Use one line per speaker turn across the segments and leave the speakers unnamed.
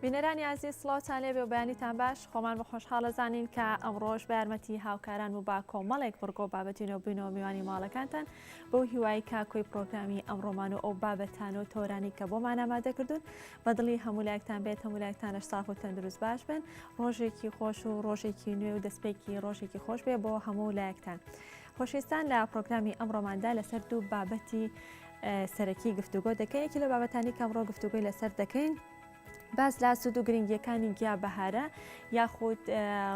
بینەرانی ئازیز سڵاوتان لێبێ و بەیانیتان باش خۆمان بە خۆشحاڵ ئەزانین کە ئەمڕۆش بە یارمەتی هاوکاران و با کۆمەڵێک بڕگۆ بابەتی نۆبووینەوە میوانی ماڵەکانتان بەو هیوای کە کۆی پرۆگرامی ئەمڕۆمان و ئەو بابەتان و تۆرانی کە بۆمان ئامادە کردوون بە دڵی هەموو لایەکتان بێت هەموو لایەکتانش ساغ و تەندروست باش بن ڕۆژێکی خۆش و ڕۆژێکی نوێ و دەستپێکی ڕۆژێکی خۆش بێ بۆ هەموو لایەکتان. خۆشەویستان لە پرۆگرامی ئەمڕۆماندا لەسەر دوو بابەتی سەرەکی گفتوگۆ دەکەین یەکی لە بابەتانی کە ئەمڕۆ گفتوگۆی لەسەر دەکەین باس لە سوود و گرنگیەکانی گیا بەهارە یاخود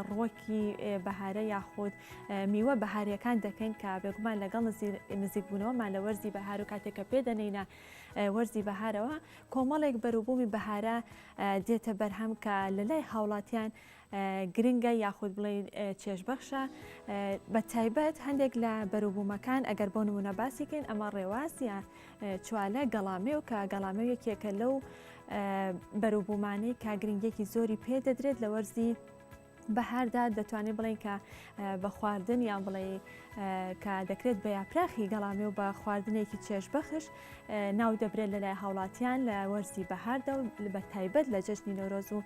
ڕوەکی بەهارە یاخود میوە بەهاریەکان دەکەین کە بێگومان لەگەڵ نزیکبوونەوەمان لە وەرزی بەهار و کاتێک کە پێدەنینە وەرزی بەهارەوە کۆمەڵێک بەروبوومی بەهارە دێتە بەرهەم کە لە لای هاوڵاتیان گرنگە یاخود بڵێین چێژبەخشە بە تایبەت هەندێک لە بەروبوومەکان ئەگەر بۆ نمونە باسیکەین ئەمە ڕێواز یا چوالە گەڵامێو کە گەڵامێو یەکێکە لەو بەروبوومانەی کە گرنگێکی زۆری پێ دەدرێت لە وەرزی بەهاردا دەتوانین بڵێن کە بە خواردن یان بڵێ کە دەکرێت بە یاپراخی گەڵامێ و بە خواردنێکی چێژبەخش ناو دەبرێت لەلای هاوڵاتیان لە وەرزی بەهاردا و بە تایبەت لە جەژنی نەورۆز و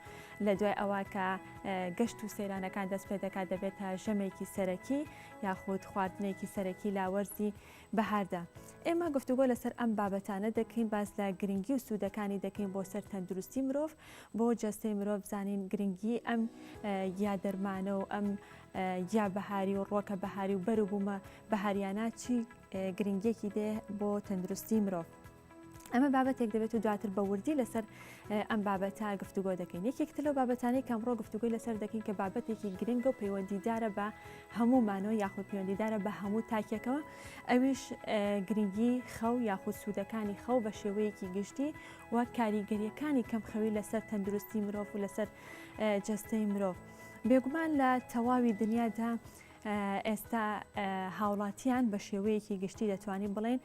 لە دوای ئەوە کە گەشت و سەیرانەکان دەست پێ دەکات دەبێتە ژەمێکی سەرەکی یاخود خواردنێکی سەرەکی لە وەرزی بەهاردا. ئێمە گفتوگۆ لەسەر ئەم بابەتانە دەکەین باس لە گرنگی و سوودەکانی دەکەین بۆ سەر تەندروستی مرۆڤ بۆ جەستەی مرۆڤ بزانین گرنگی ئەم گیا دەرمانە و ئەم گیا بەهاری و ڕوەکە بەهاری و بەروبوومە بەهاریانە چی گرنگیەکی دێ بۆ تەندروستی مرۆڤ. ئەمە بابەتێک دەبێت و دواتر بە وردی لەسەر ئەم بابەتە گفتوگۆ دەکەین یەکێک تر لەو بابەتانەی کە ئەمڕۆ گفتوگۆی لەسەر دەکەین کە بابەتێکی گرنگە و پەیوەندیدارە بە هەموومانەوە یاخود پەیوەندیدارە بە هەموو تاکێکەوە ئەویش گرنگی خەو یاخود سوودەکانی خەو بە شێوەیەکی گشتی و کاریگەریەکانی کەم خەوی لەسەر تەندروستی مرۆڤ و لەسەر جەستەی مرۆڤ بێگومان لە تەواوی دنیادا ئێستا هاوڵاتیان بە شێوەیەکی گشتی دەتوانین بڵێین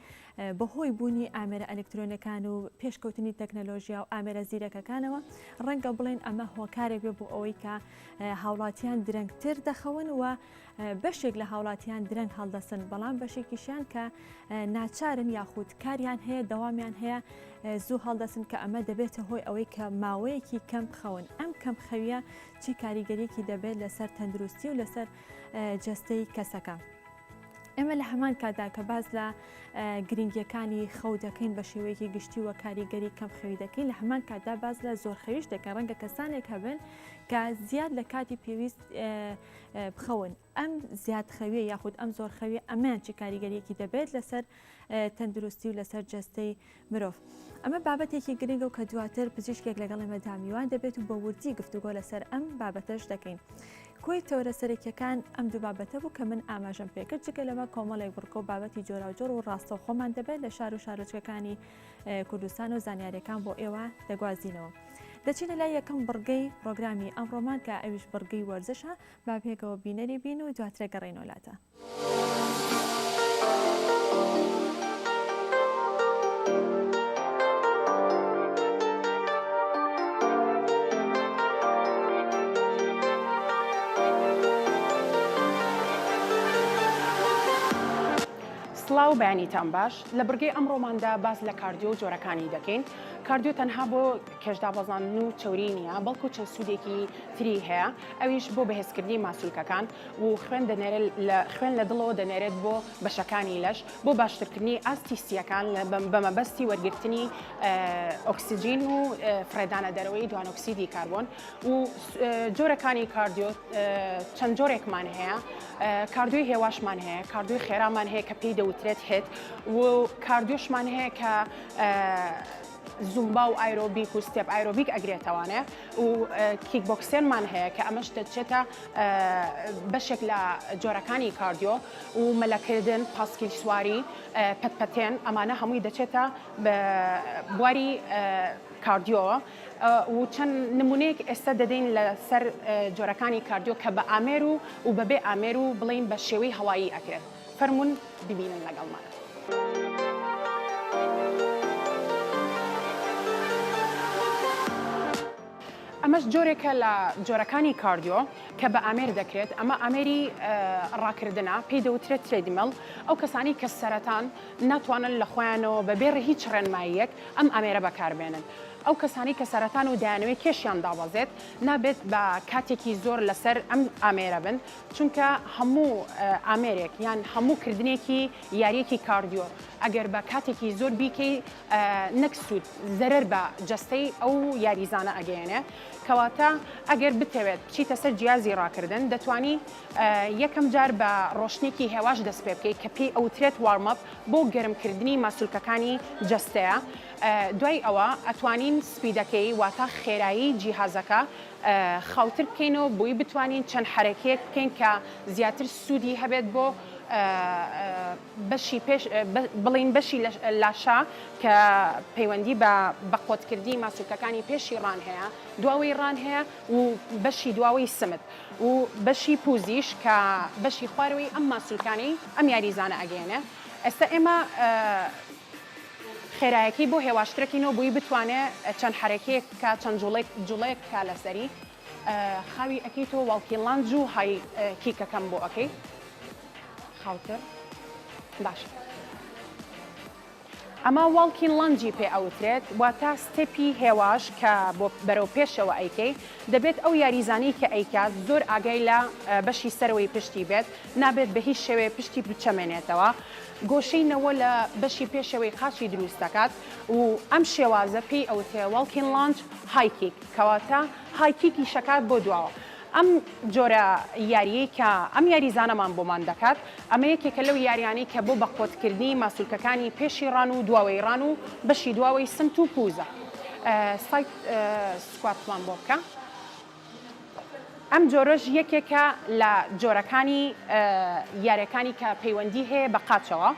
بەهۆی بوونی ئامێرە ئەلکترۆنەکان و پێشکەوتنی تەکنەلۆژیا و ئامێرە زیرەکەکانەوە ڕەنگە بڵێن ئەمە هۆکارێک بێ بۆ ئەوەی کە هاوڵاتیان درەنگتر دەخەون و بەشێک لە هاوڵاتیان درەنگ هەڵدەسن بەڵام بەشێکیشیان کە ناچارن یاخود کاریان هەیە دەوامیان هەیە زوو هەڵدەسن کە ئەمە دەبێتە هۆی ئەوەی کە ماوەیەکی کەم بخەون ئەم کەم خەویە چی کاریگەریەکی دەبێت لەسەر تەندروستی و لەسەر جەستەی کەسەکە. ئێمە لە هەمان کاتدا کە باس لە گرنگیەکانی خەو دەکەین بە شێوەیەکی گشتی و کاریگەری کەم خەوی دەکەین لە هەمان کاتدا باس لە زۆر خەویش دەکەن ڕەنگە کەسانێک هەبن کە زیاد لە کاتی پێویست بخەون ئەم زیاد خەویە یاخود ئەم زۆر خەویە ئەمەیان چی کاریگەریەکی دەبێت لەسەر تەندروستی و لەسەر جەستەی مرۆڤ. ئەمە بابەتێکی گرنگە و کە دواتر پزیشکێک لەگەڵ ئێمەدا میوان دەبێت و بە وردی گفتوگۆ لەسەر ئەم بابەتەش دەکەین. کۆی تەوەرە سەرەکیەکان ئەم دوو بابەتە بوو کە من ئاماژەم پێکرد جگە لەمە کۆمەڵێک بڕگە و بابەتی جۆراوجۆر و ڕاستەوخۆمان دەبێت لە شار و شارۆچکەکانی کوردستان و زانیاریەکان بۆ ئێوە دەگوازینەوە. دەچینە لای یەکەم بڕگەی پرۆگرامی ئەمڕۆمان کە ئەویش بڕگەی وەرزشە با پێکەوە بینەری بین و دواترە گەڕێینەوە لاتان.
سڵاو بەیانیتان باش لە بڕگەی ئەمڕۆماندا باس لە cardio و جۆرەکانی دەکەین cardio تەنها بۆ کێشدابەزاندن و چەوری نییە بەڵکو چەند سوودێکی تری هەیە ئەویش بۆ بەهێزکردنی ماسولکەکان و خوێن دەنێرێت لە خوێن لە دڵەوە دەنێرێت بۆ بەشەکانی لەش بۆ باشترکردنی ئاستی سییەکان بە مەبەستی وەرگرتنی ئۆکسجین و فڕێدانە دەرەوەی دوانۆکسیدی کاربۆن و جۆرەکانی cardio چەند جۆرێکمان هەیە cardio ی هێواشمان هەیە cardio ی خێرامان هەیە کە پێی دەوترێت HIIT و cardio شمان هەیە کە زومبا و ئایرۆبیک و step aerobic ئەگرێتەوانێ و کیک بۆکسێنمان هەیە کە ئەمەش دەچێتە بەشێک لە جۆرەکانی cardio و مەلەکردن، پاسکیل سواری، پەتپەتێن ئەمانە هەمووی دەچێتە بواری cardio وە و چەند نمونەیەک ئێستا دەدەین لەسەر جۆرەکانی cardio کە بە ئامێر و و بەبێ ئامێر و بڵێین بە شێوەی هەوایی ئەکرێت فەرموون ببینن لەگەڵمان. ئەمەش جۆرێکە لە جۆرەکانی cardio کە بە ئامێر دەکرێت، ئەمە ئامێری ڕاکردنە پێی دەوترێت treadmill، ئەو کەسانەی کە سەرەتان ناتوانن لە خۆیانەوە بەبێ هیچ ڕێنماییەک ئەم ئامێرە بەکاربێنن. ئەو کەسانەی کە سەرەتان و دەیانەوێت کێشیان دابەزێت نابێت بە کاتێکی زۆر لەسەر ئەم ئامێرە بن چونکە هەموو ئامێرێک یان هەموو کردنێکی یاریەکی cardio ئەگەر بە کاتێکی زۆر بیکەی نەک سوود زەرەر بە جەستەی ئەو یاریزانە ئەگەیەنێ کەواتە ئەگەر بتەوێت بچیتە سەر جیازی ڕاکردن دەتوانی یەکەم جار بە ڕۆشتنێکی هێواش دەست پێ بکەیت کە پێی ئەوترێت warm up بۆ گەرمکردنی ماسولکەکانی جەستەیە دوای ئەوە ئەتوانین speed ەکەی واتا خێرایی جیهازەکە خاوتر بکەینەوە بۆی بتوانین چەند حەرەکەیەک بکەین کە زیاتر سوودی هەبێت بۆ بەشی پێش بڵین بەشی لاشە کە پەیوەندی بە بەقوەتکردنی ماسولکەکانی پێشی ڕان هەیە دواوەی ڕان هەیە و بەشی دواوەی سمت و بەشی پوزیش کە بەشی خوارەوەی ئەم ماسولکانەی ئەم یاریزانە ئەگەیەنێ ئێستا ئێمە خێرایەکەی بۆ هێواشترەکەینەوە بۆی بتوانێ چەند حەرەکەیەک بکا چەند جوڵێک جوڵەیەک بکا لەسەری خاوی ئەکەیتەوە walking lunge و high kick ەکەم بۆ ئەکەی خاوتر باشە ئەمە walking lunge ی پێ ئەوترێت واتە step ی هێواش کە بۆ بەرەو پێشەوە ئەیکەی دەبێت ئەو یاریزانەی کە ئەیکات زۆر ئاگای لە بەشی سەرەوەی پشتی بێت نابێت بە هیچ شێوەیە پشتی بچەمێنێتەوە گۆشەی نەوە لە بەشی پێشەوەی قاچی دروست دەکات و ئەم شێوازە پێی ئەوترێ walking lunge high kick کەواتە high kick یش ئەکات بۆ دواوە. ئەم جۆرە یارییەی کە ئەم یاریزانەمان بۆمان دەکات ئەمە یەکێکە لەو یاریانەی کە بۆ بەقوەتکردنی ماسولکەکانی پێشی ڕان و دواوەی ڕان و بەشی دواوەی سمت و پوزە. side squat مان بۆ بکە. ئەم جۆرەش یەکێکە لە جۆرەکانی یاریەکانی کە پەیوەندی هەیە بە قاچەوە،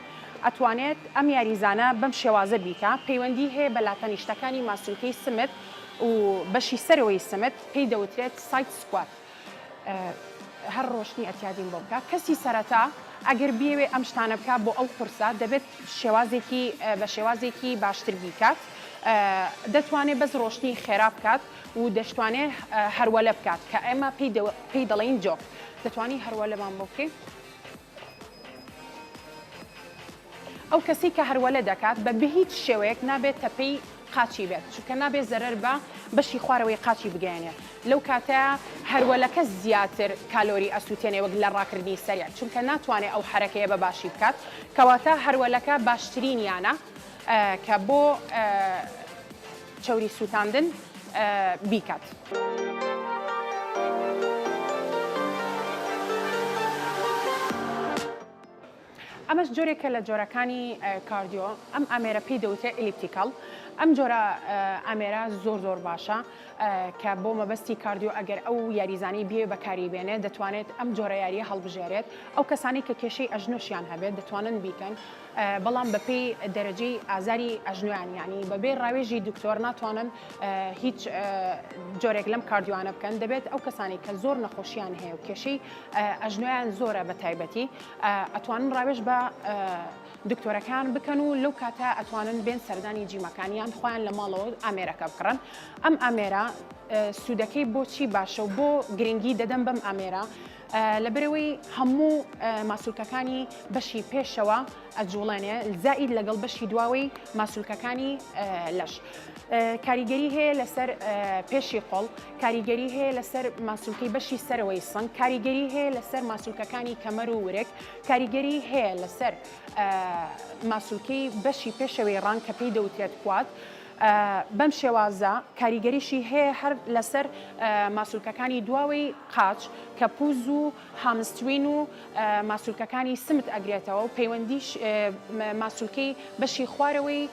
ئەتوانێت ئەم یاریزانە بەم شێوازە بیکا، پەیوەندی هەیە بە لاتەنیشتەکانی ماسولکەی سمت و بەشی سەرەوەی سمت، پێی دەوترێت side squat. هەر ڕۆشتنی ئەتیادیم بۆ بکە. کەسی سەرەتا ئەگەر بیەوێ ئەم شتانە بکا بۆ ئەو قورسە دەبێت شێوازێکی بە شێوازێکی باشتر بیکات، دەتوانێت بەس ڕۆشتنی خێرا بکات، و دەشتوانێ هەروەلە بکات کە ئێمە پێی دەڵێین jog. دەتوانی هەروەلەمان بۆ بکەی؟ ئەو کەسەی کە هەروەلە دەکات بە هیچ شێوەیەک نابێت تەپەی قاچی بێت چونکە نابێت زەرەر بە بەشی خوارەوەی قاچی بگەیەنێ لەو کاتە هەروەلەکە زیاتر کالۆری ئەسووتێنێ وەک لە ڕاکردنی سەریع چونکە ناتوانێت ئەو حەرەکەیە بە باشی بکات کەواتە هەروەلەکە باشترینیانە کە بۆ چەوری سووتاندن بیکات. ئەمەش جۆرێکە لە جۆرەکانی cardio، ئەم ئامێرە پێی دەوترێت elliptical، ئەم جۆرە ئامێرە زۆر زۆر باشە کە بۆ مەبەستی cardio ئەگەر ئەو یاریزانەی بیەوێت بەکاری بێنێت دەتوانێت ئەم جۆرە یاریە هەڵبژێرێت، ئەو کەسانەی کە کێشەی ئەژنۆشیان هەبێت دەتوانن بیکەن. بەڵام بەپێی دەرەجەی ئازاری ئەژنۆیان یانی بەبێ ڕاوێژی دکتۆر ناتوانن هیچ جۆرێک لەم cardio انە بکەن دەبێت ئەو کەسانی کە زۆر نەخۆشیان هەیە و کێشەی ئەژنۆیان زۆرە بە تایبەتی ئەتوانن ڕاوێژ بە دکتۆرەکان بکەن و لەو کاتە ئەتوانن بێن سەردانی جیمەکانیان خۆیان لە ماڵەوە ئامێرەکە بکڕن ئەم ئامێرە سوودەکەی بۆچی باشە و بۆ گرنگی دەدەم بەم ئامێرە لەبەرئەوەی هەموو ماسولکەکانی بەشی پێشەوە ئەجوڵێنێ زائید لەگەڵ بەشی دواوەی ماسولکەکانی لەش. کاریگەری هەیە لەسەر پێشی قۆڵ، کاریگەری هەیە لەسەر ماسولکەی بەشی سەرەوەی سنگ، کاریگەری هەیە لەسەر ماسولکەکانی کەمەر و ورگ، کاریگەری هەیە لەسەر ماسولکەی بەشی پێشەوەی ڕان کە پێی دەوترێت quad. بەم شێوازە کاریگەریشی هەیە هەر لەسەر ماسولکەکانی دواوەی قاچ کە پوز و hamstring و ماسولکەکانی سمت ئەگرێتەوە و پەیوەندیش ماسولکەی بەشی خوارەوەی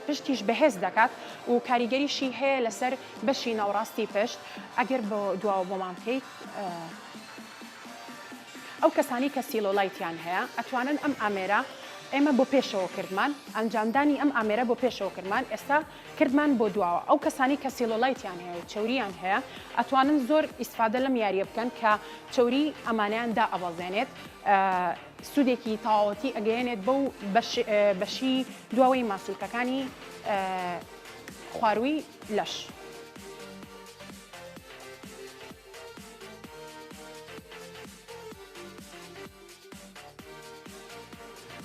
پشتیش بەهێز دەکات و کاریگەریشی هەیە لەسەر بەشی ناوڕاستی پشت ئەگەر بۆ دواوە بۆمان بکەیت. ئەو کەسانەی کە سیلۆلایتیان هەیە ئەتوانن ئەم ئامێرە ئێمە بۆ پێشەوە کردمان ئەنجامدانی ئەم ئامێرە بۆ پێشەوە کردمان ئێستا کردمان بۆ دواوە ئەو کەسانی کە سیلۆلایتیان هەیە و چەوریان هەیە ئەتوانن زۆر ئیسفادە لەم یاریە بکەن کە چەوری ئەمانیان دا ئەبەزێنێت سوودێکی تەواوەتی ئەگەیەنێت بەو بەشی دواوەی ماسولکەکانی خوارووی لەش.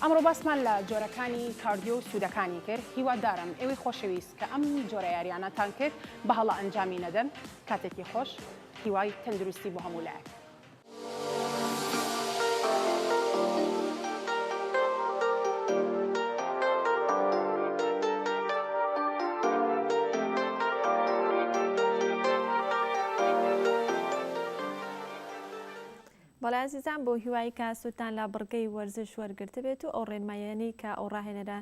ئەمڕۆ باسمان لە جۆرەکانی cardio و سوودەکانی کرد، هیوادارم ئێوەی خۆشەویست کە ئەم جۆرە یاریانەتان کرد بە هەڵە ئەنجامی نەدەن. کاتێکی خۆش، هیوای تەندروستی بۆ هەموو لایەک.
بەڵێ ئازیزان بۆ هیوای کە سوودتان لە بڕگەی وەرزش وەرگرتبێت و ئەو ڕێنماییانەی کە ئەو ڕاهێنەرە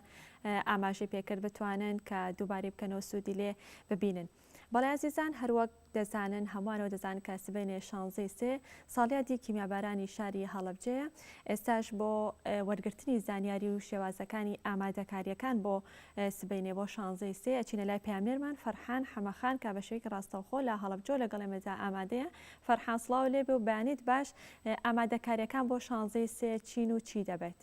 ئاماژەی پێکرد بتوانن کە دووبارەی بکەنەوە سوودی لێ ببینن. بەڵێ ئازیزان هەروەک دەزانن هەمووانەوە دەزانن کە سبەینێ شانزەی سێ ساڵیادی کیمیابارانی شاری هەڵەبجەیە ئێستاش بۆ وەرگرتنی زانیاری و شێوازەکانی ئامادەکاریەکان بۆ سبەینێ بۆ شانزەی سێ ئەچینە لای پەیامنێرمان فەرحان حەمەخان کە بە شێوەیەکی ڕاستەوخۆ لە هەڵەبجەوە لەگەڵ ئێمەدا ئامادەیە فەرحان سڵاو لێبێ و بەیانیت باش ئامادەکاریەکان بۆ شانزەی سێ چین و چی دەبێت؟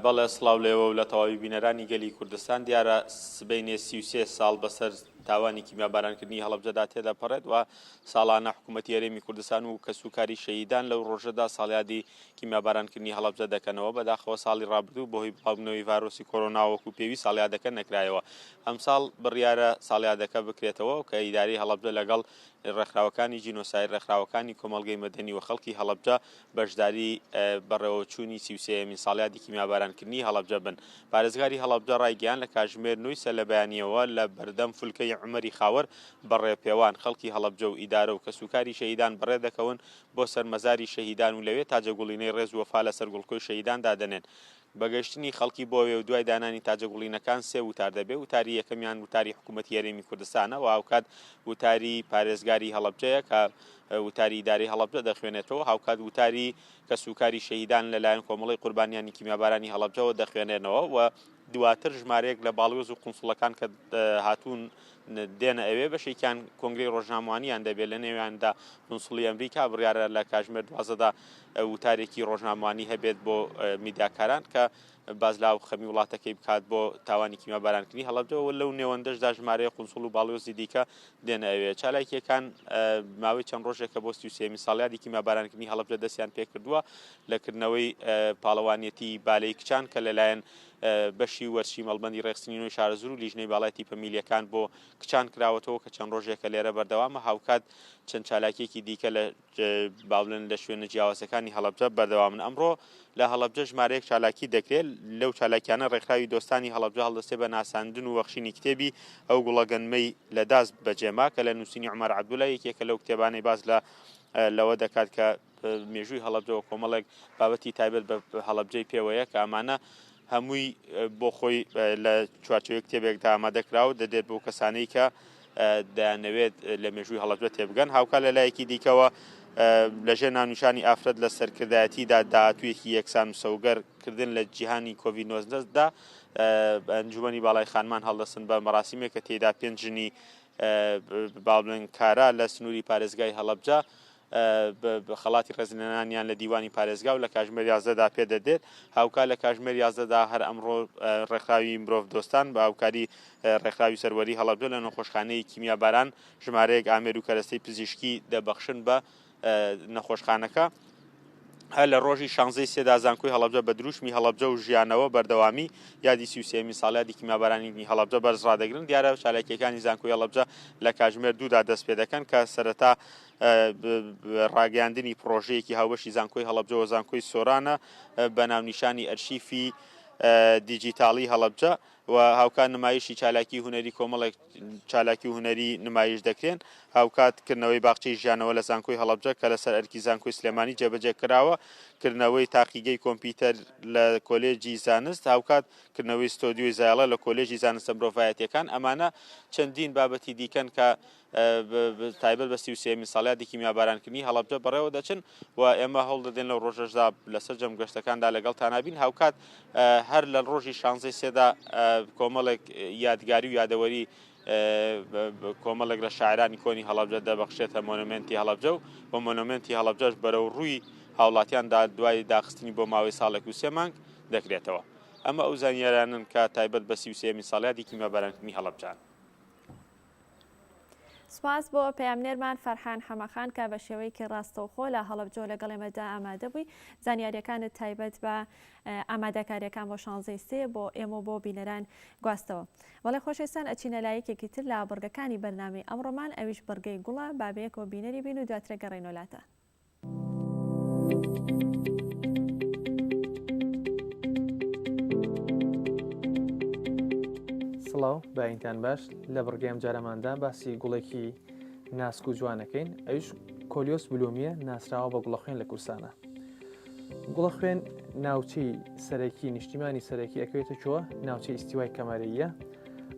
بەڵێ سڵاو لێوە و لە تەواوی بینەرانی گەلی کوردستان دیارە سبەینێ 33 ساڵ بەسەر تاوانی کیمیابارانکردنی هەڵەبجەدا تێدەپەڕێت و ساڵانە حکوومەتی هەرێمی کوردستان و کەسوکاری شەهیدان لەو ڕۆژەدا ساڵیادی کیمیابارانکردنی هەڵەبجە دەکەنەوە بەداخەوە ساڵی ڕابردوو بەهۆی بڵاوبوونەوەی ڤایرۆسی کۆرۆنا وەکو پێویست ساڵیادەکە نەکرایەوە ئەمساڵ بڕیارە ساڵیادەکە بکرێتەوە کە ئیدارەی هەڵەبجە لەگەڵ ڕێکخراوەکانی جینۆساید، ڕێکخراوەکانی کۆمەڵگەی مەدەنی و خەڵکی هەڵەبجە بەشداری بەڕێوەچوونی 33یەمین ساڵیادی کیمیابارانکردنی هەڵەبجە بن. پارێزگاری هەڵەبجە ڕایگەیاند، لە کاتژمێر نۆی سەرلەبەیانییەوە لە بەردەم فولکەی عومەری خاوەر بە ڕێپێوان خەڵکی هەڵەبجە و ئیدارە و کەسوکاری شەهیدان بەڕێدەکەون بۆ سەر مەزاری شەهیدان و لەوێ تاجەگوڵینەی ڕێز و وەفا لەسەر گوڵکۆی شەهیدان دادەنێن. بە گەشتنی خەڵکی بۆ وێ و دوای دانانی تاجەگوڵینەکان سێ وتار دەبێ، وتاری یەکەمیان وتاری حکوومەتی هەرێمی کوردستانە و هاوکات وتاری پارێزگاری هەڵەبجەیە کە وتاری ئیدارەی هەڵەبجە دەخوێنێتەوە، هاوکات وتاری کەسوکاری شەهیدان لەلایەن کۆمەڵەی قوربانیانی کیمیابارانی هەڵەبجەوە دەخوێنرێنەوە و دواتر ژمارەیەک لە باڵیۆز و قونسوڵەکان کە هاتوون دێنە ئەوێ، بەشێکیان کۆنگرەی ڕۆژنامەوانیان دەبێت، لە نێویاندا قونسوڵی ئەمریکا بڕیارە لە کاژمێر دوازدەدا وتارێکی ڕۆژنامەوانی هەبێت بۆ میدیاکاران کە باس لە خەمی وڵاتەکەی بکات بۆ تاوانی کیمیابارانکردنی هەڵەبجە و لەو نێوەندەشدا ژمارەیە قونسوڵ و باڵیۆزی دیکە دێنە ئەوێ. چالاکییەکان ماوەی چەند ڕۆژێکە بۆ 33 ساڵیادی کیمیابارانکردنی هەڵەبجە دەستیان پێکردووە لە کردنەوەی پاڵەوانیەتی بالەی کچان کە لەلایەن بەشی وەرزشی مەڵبەندی ڕێکخستنی نوێی شارەزوور و لیژنەی باڵای تیپە میلییەکان بۆ کچان کراوەتەوە کە چەند ڕۆژێکە لێرە بەردەوامە هاوکات چەند چالاکیەکی دیکە لە باڵێن لە شوێنە جیاوازەکانی هەڵەبجە بەردەوامن ئەمڕۆ لە هەڵەبجە ژمارەیەک چالاکی دەکرێت لەو چالاکیانە ڕێکخراوی دۆستانی هەڵەبجە هەڵدەستێ بە ناساندن و وەخشینی کتێبی ئەو گوڵە گەنمەی لە داس بەجێما کە لە نووسینی عومەر عەبدولا یەکێکە لەو کتێبانەی باس لە لەوە دەکات کە مێژووی هەڵەبجەوە کۆمەڵێک بابەتی تایبەت بە هەڵەبجەی پێوەیە کە ئەمانە هەمووی بۆ خۆی لە چوارچێوەی کتێبێکدا ئامادەکراوە دەدێت بۆ کەسانەی کە دەیانەوێت لە مێژووی هەڵەبجە تێبگەن هاوکات لە لایەکی دیکەوە لەژێر ناونیشانی ئافرەت لە سەرکردایەتیدا داهاتوویەکی یەکسان و سەوگەر کردن لە جیهانی کۆڤید 19 دا ئەنجومەنی باڵای خانمان هەڵدەستن بە مەراسیمێک کە تێیدا پێنج ژنی با بڵێن کارا لە سنووری پارێزگای هەڵەبجە خەڵاتی ڕێزلێنانیان لە دیوانی پارێزگا و لە کاژمێر یازدەدا پێدەدرێت. هاوکات لە کاژمێر یازدەدا هەر ئەمڕۆ ڕێکخراوی مرۆڤ دۆستان بە هاوکاری ڕێکخراوی سەروەری هەڵەبجە لە نەخۆشخانەی کیمیاباران ژمارەیەک ئامێر و کەرەستەی پزیشکی دەبەخشن بە نەخۆشخانەکە. هەر لە ڕۆژی شانزەی سێدا زانکۆی هەڵەبجە بە دروشمی هەڵەبجە و ژیانەوە بەردەوامی یادی 33 ساڵیادی کیمیابارانی هەڵەبجە بەرز ڕادەگرن دیارە چالاکیەکانی زانکۆی هەڵەبجە لە کاژمێر دوودا دەست پێ دەکەن کە سەرەتا ڕاگەیاندنی پڕۆژەیەکی هاوبەشی زانکۆی هەڵەبجە و زانکۆی سۆرانە بە ناونیشانی ئەرشیفی دیجیتاڵی هەڵەبجە و هاوکات نمایشی چالاکی هونەری کۆمەڵێک چالاکی هونەری نمایش دەکرێن هاوکات کردنەوەی باخچەی ژیانەوە لە زانکۆی هەڵەبجە کە لەسەر ئەرکی زانکۆی سلێمانی جێبەجێ کراوە کردنەوەی تاقیگەی کۆمپیوتەر لە کۆلێجی زانست هاوکات کردنەوەی ستۆدیۆی زایەڵە لە کۆلێژی زانستە مرۆڤایەتیەکان ئەمانە چەندین بابەتی دیکەن کە تایبەت بە 33یەمین ساڵیادی کیمیابارانکردنی هەڵەبجە بەڕێوە دەچن و ئێمە هەوڵ دەدەین لەو ڕۆژەشدا لە سەرجەم گەشتەکاندا لەگەڵتانا بین هاوکات هەر لە ڕۆژی شانزەی سێدا کۆمەڵێک یادگاری و یادەوەری کۆمەڵێک لە شاعرانی کۆنی هەڵەبجە دەبەخشێتە مۆنۆمێنتی هەڵەبجە و بۆ مۆنۆمێنتی هەڵەبجەش بەرەو ڕووی هاوڵاتیاندا دوای داخستنی بۆ ماوەی ساڵێک و سێ مانگ دەکرێتەوە. ئەمە ئەو زانیارانەن کە تایبەت بە 33یەمین ساڵیادی کیمیابارانکردنی هەڵەبجەن.
سوپاس بۆ پەیامنێرمان فەرحان حەمەخان کە بە شێوەیەکی ڕاستەوخۆ لە هەڵەبجەوە لەگەڵ ئێمەدا ئامادە بووی. زانیارییەکانت تایبەت بە ئامادەکارییەکان بۆ شانزەی سێ بۆ ئێمە و بۆ بینەران گواستەوە. بەڵێ خۆشەویستان ئەچینە لای یەکێکی تر لە بڕگەکانی بەرنامەی ئەمڕۆمان ئەویش بڕگەی گوڵە، با بەیەکەوە بینەری بین و دواتر ئەگەڕێینەوە لاتان.
سڵاو بەینتان باش لە بڕگەی ئەم جارەماندا باسی گوڵێکی ناسک و جوانەکەین ئەویش کۆلیۆس بلومیە ناسراوە بە گوڵەخوێن لە کورسانە گوڵەخوێن ناوچەی سەرەکی نیشتیمانی سەرەکی ئەکەوێتە کوێوە ناوچەی ئیستیوای کەمەرەیە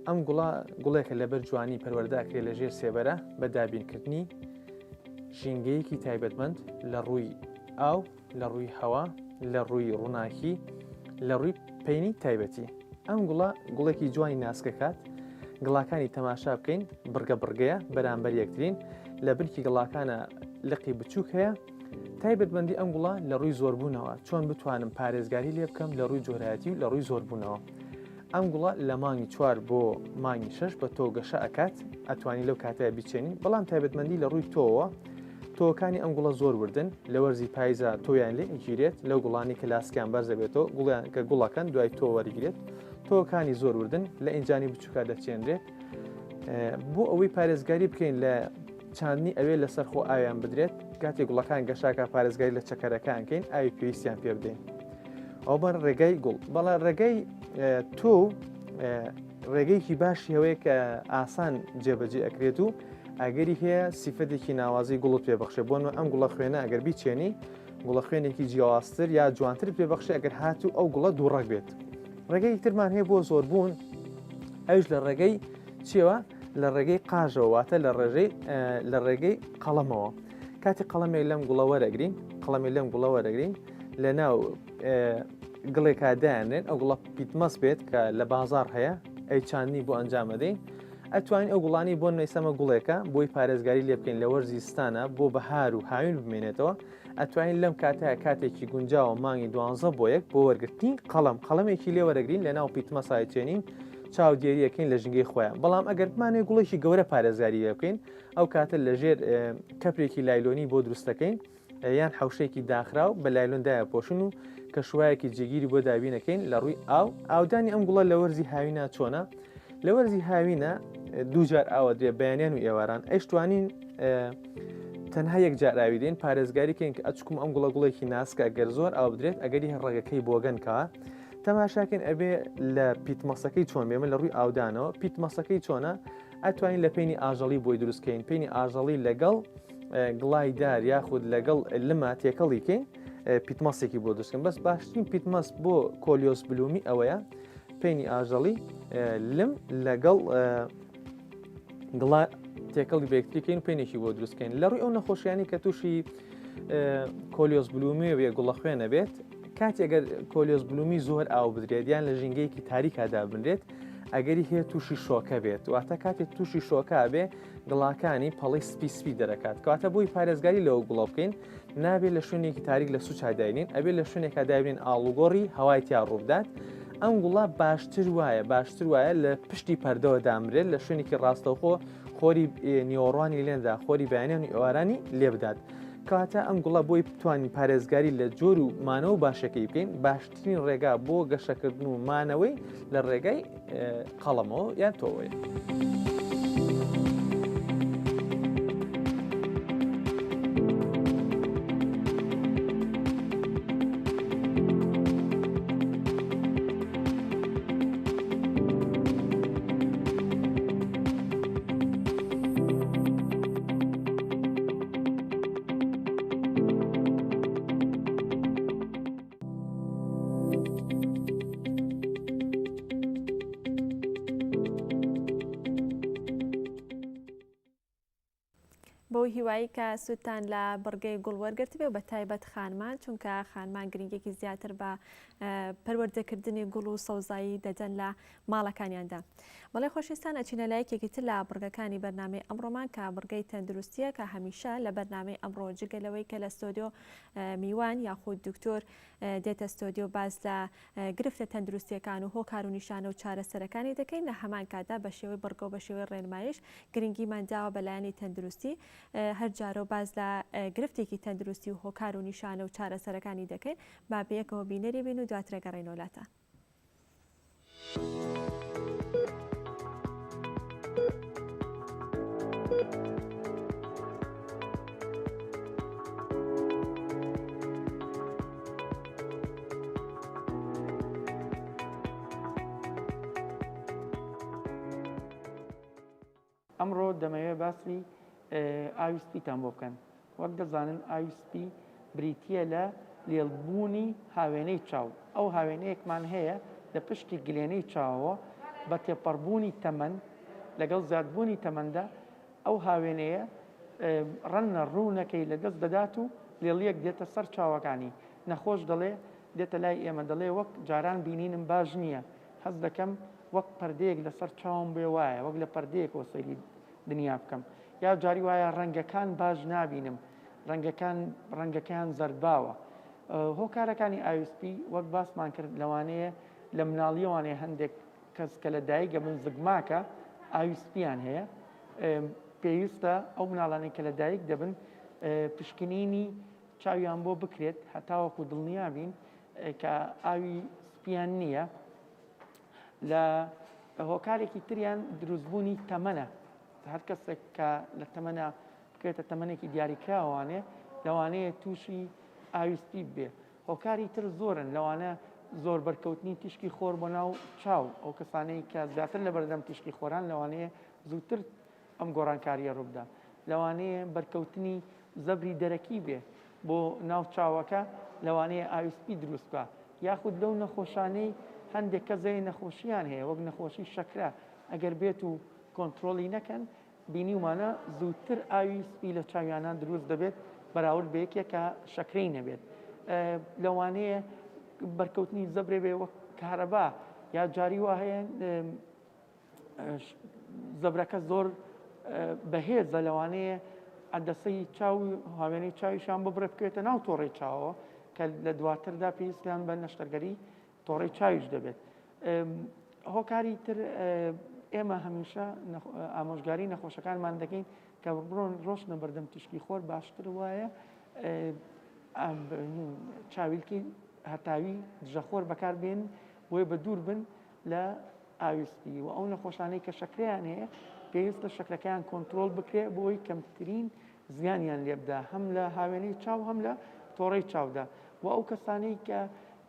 ئەم گوڵە گوڵێکە لەبەر جوانی پەروەردە ئەکرێ لە ژێر سێبەرە بە دابینکردنی ژینگەیەکی تایبەتمەند لە ڕووی ئاو، لە ڕووی هەوا، لە ڕووی ڕووناکی، لە ڕووی پەینی تایبەتی. ئەم گوڵە گوڵێکی جوانی ناسکەکات، گڵاکانی تەماشا بکەین بڕگە بڕگەیە بەرامبەر یەکترین، لە بنکی گڵاکانە لقی بچووک هەیە. تایبەتمەندی ئەم گوڵە لە ڕووی زۆربوونەوە، چۆن بتوانم پارێزگاری لێ بکەم لە ڕووی جۆرایەتی و لە ڕووی زۆربوونەوە. ئەم گوڵە لە مانگی چوار بۆ مانگی شەش بە تۆو گەشە ئەکات، ئەتوانی لەو کاتەیا بیچێنی، بەڵام تایبەتمەندی لە ڕووی تۆوە، تۆوەکانی ئەم گوڵە زۆر وردن، لە وەرزی پایزا تۆویان لێ ئەگیرێت، لەو گوڵانەی کە لاسکیان بەرز ئەبێتەوە، گوڵیان کە گوڵەکەن دوای تۆ وەرگرێت، تۆوەکانی زۆر وردن، لە ئینجانی بچووکا دەچێنرێت. بۆ ئەوەی پارێزگاری بکەین لە چاندنی ئەوێ لەسەر خۆ ئاویان بدرێت، کاتێک گوڵەکان گەشاکە پارێزگاری لە چەکەرەکان کەین ئاوی پێویستیان پێ بدەین. ئەو بەر ڕێگای گوڵ بەڵام ڕێگای تۆ ڕێگەیەکی باشی هەوەیە کە ئاسان جێبەجێ ئەکرێت و ئەگەری هەیە سیفەتێکی ناوازی گوڵت پێ بەخشێ بۆن ئەم گوڵە خوێنە ئەگەر بیچێنی گوڵە خوێنێکی جیاوازتر یا جوانتر پێ بەخشێ ئەگەر هاتوو ئەو گوڵە دووڕەک بێت ڕێگەی ترمان هەیە بۆ زۆربوون ئەوش لە ڕێگەی چیەوە لە ڕێگەی قاژەوە واتە لە ڕێژەی لە ڕێگەی قەڵەمەوە کاتی قەڵەمێک لەم گوڵە وەرەگرین قەڵەمی لەم گوڵە وەرەگرین لە ناو گڵێکا دایانێن ئەو گوڵە پیتمەس بێت کە لە بازار هەیە ئەی چاندنی بۆ ئەنجامەدەین ئەتوانین ئەو گوڵانی بۆ نەیسەمە گوڵێکە بۆی پارێزگاری لێ بکەین لە وەرزی ستانە بۆ بەهار و هاوین بمێنێتەوە ئەتوانین لەم کاتەیە کاتێکی گونجاوە مانگی دوانزە بۆ یەک بۆ وەرگرتنی قەڵەم قەڵەمێکی لێ وەرەگرین لە ناو پیتمەسای چێنین چاودێریەکەین لە ژینگەی خۆیان بەڵام ئەگەر بمانێ گوڵێکی گەورە پارێزگاری لێ بکەین ئەو کاتە لەژێر کەپرێکی لایلۆنی بۆ دروستەکەین یان حەوشەیەکی داخراو بە لایلۆن دایەپۆشن و کەشوایەکی جێگیری بۆ دابینەکەین لە ڕووی ئاو ئاودانی ئەم گوڵە لە وەرزی هاوینا چۆنە لە وەرزی هاوینە دووجار ئاوە درێ بەیانیان و ئێواران ئەیشتوانین تەنها یەک جار ئاوی دێن پارێزگاری کەین کە ئەچکم ئەم گوڵە گوڵێکی ناسکە گەر زۆر ئاو بدرێت ئەگەری ڕەگەکەی بۆگەن کا تەماشاکەین ئەبێ لە پیتمەسەکەی چۆن بێمە لە ڕووی ئاودانەوە پیتمەسەکەی چۆنە ئەتوانین لە پەینی ئاژەڵی بۆی دروستکەین پەینی ئاژەڵی لەگەڵ گڵای دار یاخود لەگەڵ لما تێکەڵی کەین پیتمەسێکی بۆ دروستکەن بەس باشترین پیتمەس بۆ کۆلیۆس بلومی ئەوەیە پەینی ئاژەڵی لم لەگەڵ گڵا تێکەڵی بەیەکتریکەین پێنێکی بۆ دروستکەین لە ڕووی ئەو نەخۆشیانی کە تووشی کۆلیۆس بلومی وێ گوڵە خوێنە بێت کاتێک گەر کۆلیۆس بلومی زۆر ئاو بدرێت یان لە ژینگەیەکی تاریکا دابنرێت ئەگەری هەیە تووشی شۆکە بێت واتە کاتێک تووشی شۆکە بێ گڵاکانی پەڵی سپی سپی دەرەکات کەواتە بۆی پارێزگاری لەوە گوڵە بکەین نابێت لە شوێنێکی تاریک لە سوچا داینین ئەبێ لە شوێنێکا دابنین ئاڵوگۆڕی هەوای تیا ڕووبدات ئەم گوڵە باشتر وایە باشتر وایە لە پشتی پەردەوە دامرێت لە شوێنێکی ڕاستەوخۆ خۆری نیوەڕوانی لێندا خۆری بەیانیان و ئێوارانی لێ بدات کەواتە ئەم گوڵە بۆی بتوانین پارێزگاری لە جۆر و مانەوە باشەکەی بکەین باشترین ڕێگا بۆ گەشەکردن و مانەوەی لە ڕێگای قەڵەمەوە یان تۆوەیە.
بەو هیوایی کە سوودتان لە بڕگەی گوڵ وەرگرتبێ و بە تایبەت خانمان چونکە خانمان گرنگێکی زیاتر بە پەروەردەکردنی گوڵ و سەوزایی دەدەن لە ماڵەکانیاندا. بەڵێ خۆشەویستان ئەچینە لای یەکێکی تر لە بڕگەکانی بەرنامەی ئەمڕۆمان کە بڕگەی تەندروستیە کە هەمیشە لە بەرنامەی ئەمڕۆ جگە لەوەی کە لە ستۆدیۆ میوان یاخود دکتۆر دێتە ستۆدیۆ باس لە گرفتە تەندروستیەکان و هۆکار و نیشانە و چارەسەرەکانی دەکەین لە هەمان کاتدا بە شێوەی بڕگە و بە شێوەی ڕێنمایش گرنگیمان داوە بە لایەنی تەندروستی هەر جارە و باس لە گرفتێکی تەندروستی و هۆکار و نیشانە و چارەسەرەکانی دەکەین با بەیەکەوە بینەری بین و دواتر ئەگەڕێینەوە لاتان.
ئەمڕۆ دەمەوێت باسی ئاوی سپیتان بۆ بکەن وەک دەزانن ئاوی سپی بریتییە لە لێڵبوونی هاوێنەی چاو، ئەو هاوێنەیەکمان هەیە لە پشتی گلێنەی چاوەوە بە تێپەڕبوونی تەمەن لەگەڵ زیادبوونی تەمەندا ئەو هاوێنەیە ڕەنگە ڕوونەکەی لەدەست دەدات و لێڵییەک دێتە سەر چاوەکانی، نەخۆش دەڵێ دێتە لای ئێمە دەڵێ وەک جاران بینینم باش نییە، هەست دەکەم وەک پەردەیەک لەسەر چاوم بێ وایە، وەک لە پەردەیەکەوە سەیری دنیا بکەم، یا جاری وایە ڕەنگەکان باش نابینم، ڕەنگەکان ڕەنگەکەیان زەردباوە. هۆکارەکانی ئاوی سپی وەک باسمان کرد لەوانەیە لە مناڵیەوانەیە هەندێک کەس کە لە دایک ئەبن زگماکە ئاوی سپیان هەیە پێویستە ئەو مناڵانەی کە لە دایک دەبن پشکنینی چاویان بۆ بکرێت هەتاوەکو دڵنیا بین کە ئاوی سپیان نییە لە هۆکارێکی تریان دروستبوونی تەمەنە هەر کەسێک کە لە تەمەنە بکەوێتە تەمەنێکی دیاریکراوانێ لەوانەیە تووشی ئاوی سپی ببێ. هۆکاری تر زۆرن لەوانە زۆر بەرکەوتنی تیشکی خۆر بۆ ناو چاو، ئەو کەسانەی کە زیاتر لە بەردەم تیشکی خۆران لەوانەیە زووتر ئەم گۆڕانکارییە ڕووبدا. لەوانەیە بەرکەوتنی زەبری دەرەکی بێ بۆ ناو چاوەکە لەوانەیە ئاوی سپی دروست بکا. یاخود لەو نەخۆشانەی هەندێک کەس هەیە نەخۆشییان هەیە وەک نەخۆشی شەکرە ئەگەر بێت و کۆنترۆڵی نەکەن بینیومانە زووتر ئاوی سپی لە چاویانا دروست دەبێت بەراورد بە یەکێک کە شەکرەی نەبێت. لەوانەیە بەرکەوتنی زەبرێ بێ وەک کارەبا یا جاری وا هەیە زەبرەکە زۆر بەهێزە لەوانەیە عەدەسەی چاو هاوێنەی چاویشان ببڕێ بکەوێتە ناو تۆڕی چاوەوە کە لە دواتردا پێویستیان بە نەشتەرگەری تۆڕەی چاویش دەبێت. هۆکاری تر ئێمە هەمیشە ئامۆژگاری نەخۆشەکانمان دەکەین کە بڕۆن ڕۆشنە بەردەم تیشکی خۆر باشتر وایە چاویلکی هەتاوی دژەخۆر بەکاربێن بۆیە بە دوور بن لە ئاوی سپی و ئەو نەخۆشانەی کە شەکریان هەیە پێویستە شەکرەکەیان کۆنتترۆل بکرێ بۆی کەمترین زیانیان لێبدا هەم لە هاوێنەی چاو هەم لە تۆڕەی چاودا و ئەو کەسانەی کە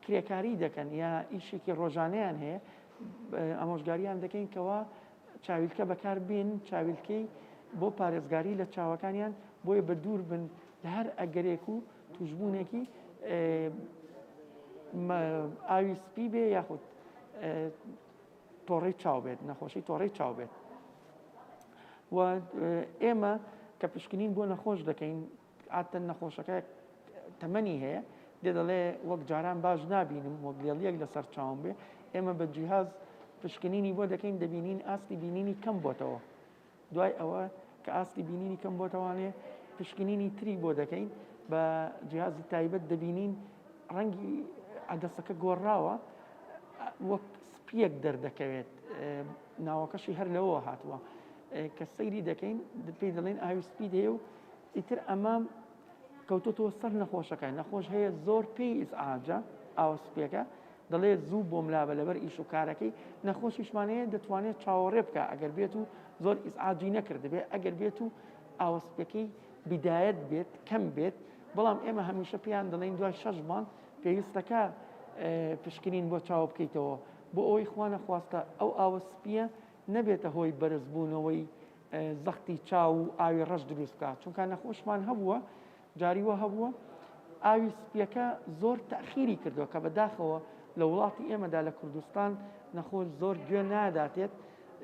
کرێکاری دەکەن یا ئیشێکی ڕۆژانەیان هەیە ئامۆژگاریان دەکەین کەوا چاویلکە بەکار بێن چاویلکەی بۆ پارێزگاری لە چاوەکانیان بۆیە بە دوور بن لە هەر ئەگەرێک و توشبوونێکی ئاوی سپی بێ یاخود تۆڕەی چاو بێت نەخۆشی تۆڕەی چاو بێت و ئێمە کە پشکنین بۆ نەخۆش دەکەین عادەتەن نەخۆشەکە تەمەنی هەیە دێ دەڵێ وەک جاران باش نابینم وەک لێڵیەک لەسەر چاوم بێ ئێمە بە جیهاز پشکنینی بۆ دەکەین دەبینین ئاستی بینینی کەم بۆتەوە دوای ئەوە کە ئاستی بینینی کەم بۆتەوانێ پشکنینی تری بۆ دەکەین بە جیهازی تایبەت دەبینین ڕەنگی عەدەسەکە گۆڕاوە وەک سپیەک دەردەکەوێت ناوەکەشی هەر لەوە هاتووە کە سەیری دەکەین پێی دەڵێن ئاوی سپی هەیە و ئیتر ئەمە کەوتۆتەوە سەر نەخۆشەکە نەخۆش هەیە زۆر پێی ئیزعاجە ئاوە سپیەکە دەڵێ زوو بۆم لابە لەبەر ئیش و کارەکەی نەخۆشیشمان هەیە دەتوانێت چاوەڕێ بکە ئەگەر بێت و زۆر ئیزعاجی نەکردبێ ئەگەر بێت و ئاوە سپیەکەی بیدایەت بێت کەم بێت بەڵام ئێمە هەمیشە پێیان دەڵێین دوای شەش مانگ پێویستەکە پشکنین بۆ چاو بکەیتەوە بۆ ئەوەی خوا نەخواستە ئەو ئاوە سپیە نەبێتە هۆی بەرزبوونەوەی زەختی چاو و ئاوی ڕەش دروست بکات چونکە نەخۆشمان هەبووە جاری وا هەبووە ئاوی سپیەکە زۆر تەخیری کردووە کە بەداخەوە لە وڵاتی ئێمەدا لە کوردستان نەخۆش زۆر گوێ ناداتێت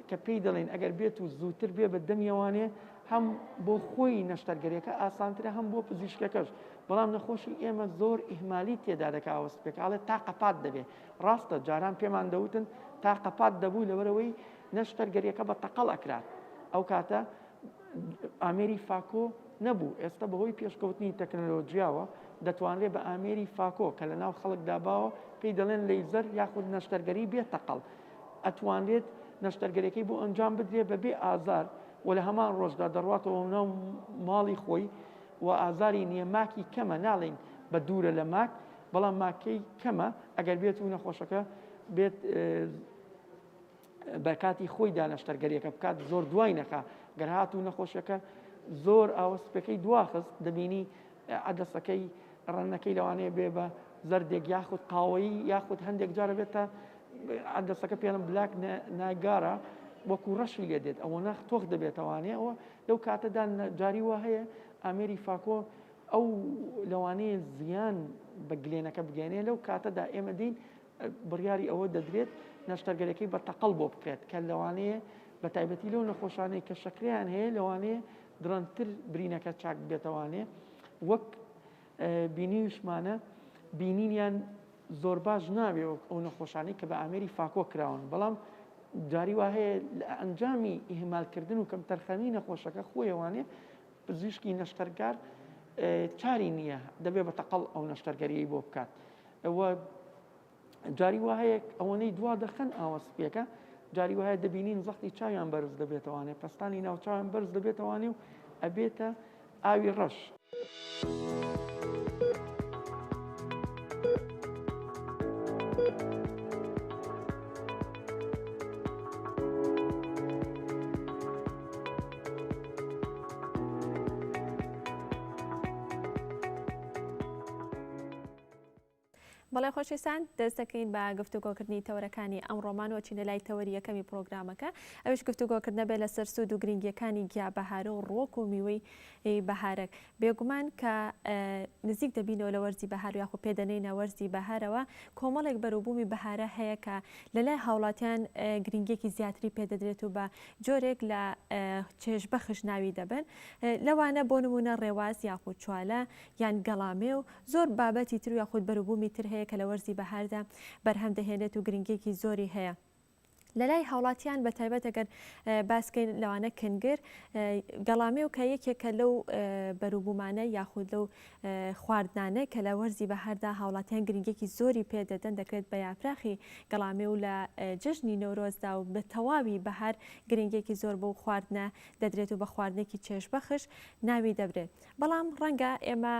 کە پێی دەڵێن ئەگەر بێت و زووتر بێ بە دەمیەوانێ. هەم بۆ خۆی نەشتەرگەریەکە ئاسانترە هەم بۆ پزیشکەکەش بەڵام نەخۆشی ئێمە زۆر ئیهمالی تێدا دەکا ئەوە سپێکە ئەڵێ تا قەپات دەبێ ڕاستە جاران پێمان دەوتن تا قەپات دەبوو لەبەرەوەی نەشتەرگەریەکە بە تەقەڵ ئەکرات ئەو کاتە ئامێری phaco نەبوو ئێستا بەهۆی پێشکەوتنی تەکنەلۆجیاوە دەتوانرێت بە ئامێری phaco کە لە ناو خەڵکدا باوە پێی دەڵێن لەیزەر یاخود نەشتەرگەری بێ تەقەڵ ئەتوانرێت نەشتەرگەریەکەی بۆ ئەنجام بدرێت بەبێ ئازار و لە هەمان ڕۆژدا دەڕواتەوە ناو ماڵی خۆی و ئازاری نییە ماکی کەمە ناڵێین بە دوورە لە ماک بەڵام ماکەی کەمە ئەگەر بێت و نەخۆشەکە بێت بە کاتی خۆیدا نەشتەرگەریەکە بکات زۆر دوای نەکا گەر هات و نەخۆشەکە زۆر ئاوە سپەکەی دواخست دەبینی عەدەسەکەی ڕەنەکەی لەوانەیە بێ بە زەردێک یاخود قاوەیی یاخود هەندێک جارە بێت تا عەدەسەکە پێڵم بلاک ناگارە وەکو ڕەشی لێ دێت ئەوە ناخ تۆخ دەبێتەوانێ ئەوە لەو کاتەدا جاری وا هەیە ئامێری phaco ئەو لەوانەیە زیان بە گلێنەکە بگەێنێ لەو کاتەدا ئێمە دین بڕیاری ئەوە دەدرێت نەشتەرگەرەکەی بە تەقەڵ بۆ بکرێت کە لەوانەیە بە تایبەتی لەو نەخۆشانەی کە شەکریان هەیە لەوانەیە درەنگتر برینەکە چاک بێتەوانێ وەک بینیویشمانە بینینیان زۆر باش نابێ وەک ئەو نەخۆشانەی کە بە ئامێری phaco کراون بەڵام جاری وا هەیە لە ئەنجامی ئیهمالکردن و کەمتەرخەمی نەخۆشەکە خۆیەوانێ پزیشکی نەشتەرگار چاری نییە دەبێ بە تەقەڵ ئەو نەشتەرگەریی بۆ بکات ئەوە جاری وا هەیە ئەوەنەی دوا دەخەن ئاوە سپیەکە جاری وایە دەبینین زەختی چاویان بەرز دەبێتەوانێ پەستانی ناوچاویان بەرز دەبێتەوانێ و ئەبێتە ئاوی ڕەش.
بەڵێ خۆشەویستان دەست دەکەین بە گفتوگۆکردنی تەوەرەکانی ئەمڕۆمان و چینە لای تەوەری یەکەمی پرۆگرامەکە ئەویش گفتوگۆکردنە بێ لەسەر سوود و گرنگیەکانی گیا بەهارە و ڕووەک و میوەی بەهارەک بێگومان کە نزیک دەبینەوە لە وەرزی بەهار یاخۆ پێدەنینە وەرزی بەهارەوە کۆمەڵێک بەروبوومی بەهارە هەیە کە لە لای هاوڵاتیان گرنگیەکی زیاتری پێدەدرێت و بە جۆرێک لە چێژبەخش ناوی دەبن لەوانە بۆ نمونە ڕێواز یاخود چوالە یان گەڵامێو زۆر بابەتی تر و یاخود بەروبوومی تر هەیە کە لە وەرزی بەهاردا بەرهەم دەهێنێت و گرنگیەکی زۆری هەیە لەلای هاوڵاتیان بە تایبەت ئەگەر باسکەین لەوانە کنگر گەڵامێو کە یەکێکە لەو بەروبوومانە یاخود لەو خواردنانە کە لە وەرزی بەهاردا هاوڵاتیان گرنگیەکی زۆری پێ دەدەن دەکرێت بە یاپراخی گەڵامێو لە جەژنی نەورۆزدا و بە تەواوی بەهار گرنگیەکی زۆر بەو خواردنە دەدرێت و بە خواردنێکی چێژبەخش ناوی دەبرێت. بەڵام ڕەنگە ئێمە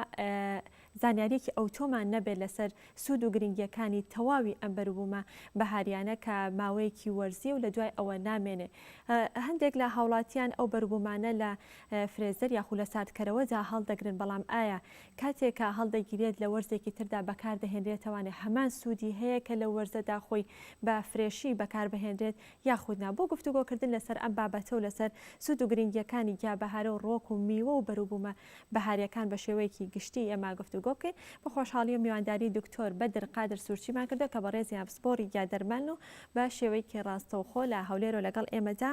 زانیارییەکی ئەوتۆمان نەبێت لەسەر سوود و گرنگییەکانی تەواوی ئەم بەروبوومە بەهارییانە کە ماوەیەکی وەرزییە و لە دوای ئەوە نامێنێ. هەندێک لە هاوڵاتیان ئەو بەروبوومانە لە فرێزەر یاخود لە ساردکەرەوەدا هەڵدەگرن، بەڵام ئایا کاتێک کە هەڵدەگیرێت لە وەرزێکی تردا بەکاردەهێنرێتەوانێ هەمان سوودی هەیە کە لەو وەرزەدا خۆی بە fresh ی بەکاربهێنرێت یاخود نا؟ بۆ گفتوگۆکردن لەسەر ئەم بابەتە و لەسەر سوود و گرنگییەکانی گیا بەهارە و ڕووەک و میوە و بەروبوومە بەهارییەکان بە شێوەیەکی گشتی ئێمە گفتوگۆ بکەین بە خۆشحاڵییەوە میوانداری دکتۆر بەدر قادر سورچیمان کردووە کە بەڕێزیان پسپۆڕی گیا دەرمانن و بە شێوەیەکی ڕاستەوخۆ لە هەولێرەوە لەگەڵ ئێمەدا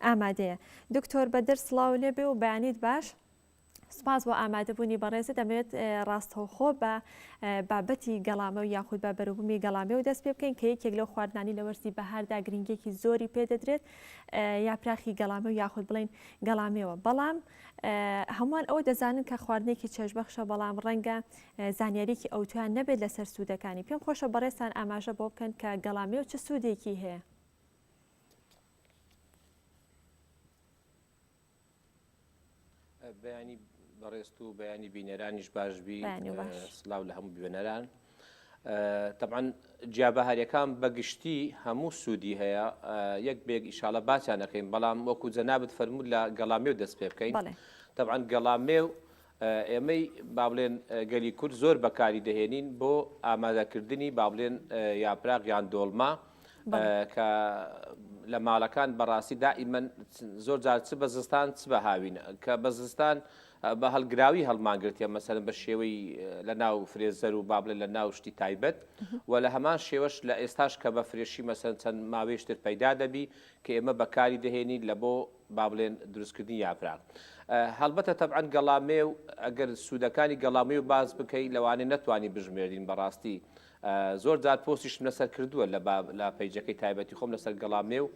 ئامادەیە. دکتۆر بەدر سڵاو لێبێ و بەیانیت باش. سوپاس بۆ ئامادەبوونی بەڕێزت دەمەوێت ڕاستەوخۆ بە بابەتی گەڵامە و یاخود بە بەروبوومی گەڵامێ و دەست پێ بکەین کە یەکێک لەو خواردنانی لە وەرزی بەهاردا گرنگێکی زۆری پێدەدرێت یاپراخی گەڵامە و یاخود بڵین گەڵامێوە بەڵام هەمووان ئەوە دەزانن کە خواردنێکی چێژبەخشە بەڵام ڕەنگە زانیاریکی ئەوتویان نەبێت لەسەر سوودەکانی پێم خۆشە بەڕێزتان ئاماژە بۆ بکەن کە گەڵامێو چ سوودێکی هەیە.
بەیانی بەڕێزت و بەیانی بینەرانیش باش بی سلااو لە هەموو بینەران طبعا جیابەهاریەکان بەگشتی هەموو سوودی هەیە یەک بێک ئیشاڵە باسیان دەکەین بەڵام وەکو جەنابت فەرموو لە گەڵامێو دەست پێ بکەین طبعا گەڵامێو ئێمەی با بڵێن گەلی کورد زۆر بەکاری دەهێنین بۆ ئامادەکردنی با بڵێن یاپراغ یان دۆڵما کە لە ماڵەکان بەڕاستی دائیمەن زۆر جار چ بە زستان چ بە هاوین کە بە زستان بە هەڵگراوی هەڵمانگرتیە مەسەرم بە شێوەی لە ناو freezer و با بڵێ لە ناو شتی تایبەت و لە هەمان شێوەش لە ئێستاش کە بە fresh ی مەسەن چەند ماوەیشتر پەیدا دەبی کە ئێمە بەکاری دەهێنین لە بۆ با بڵێن دروستکردنی یاپراغ. هەڵبەتە تەبعەن گەڵامێو ئەگەر سوودەکانی گەڵامێو باس بکەی لەوانەیە نەتوانی بژمێرین بەڕاستی زۆر جار پۆستیشم لەسەر کردووە لە لە پەیجەکەی تایبەتی خۆم لەسەر گەڵامێو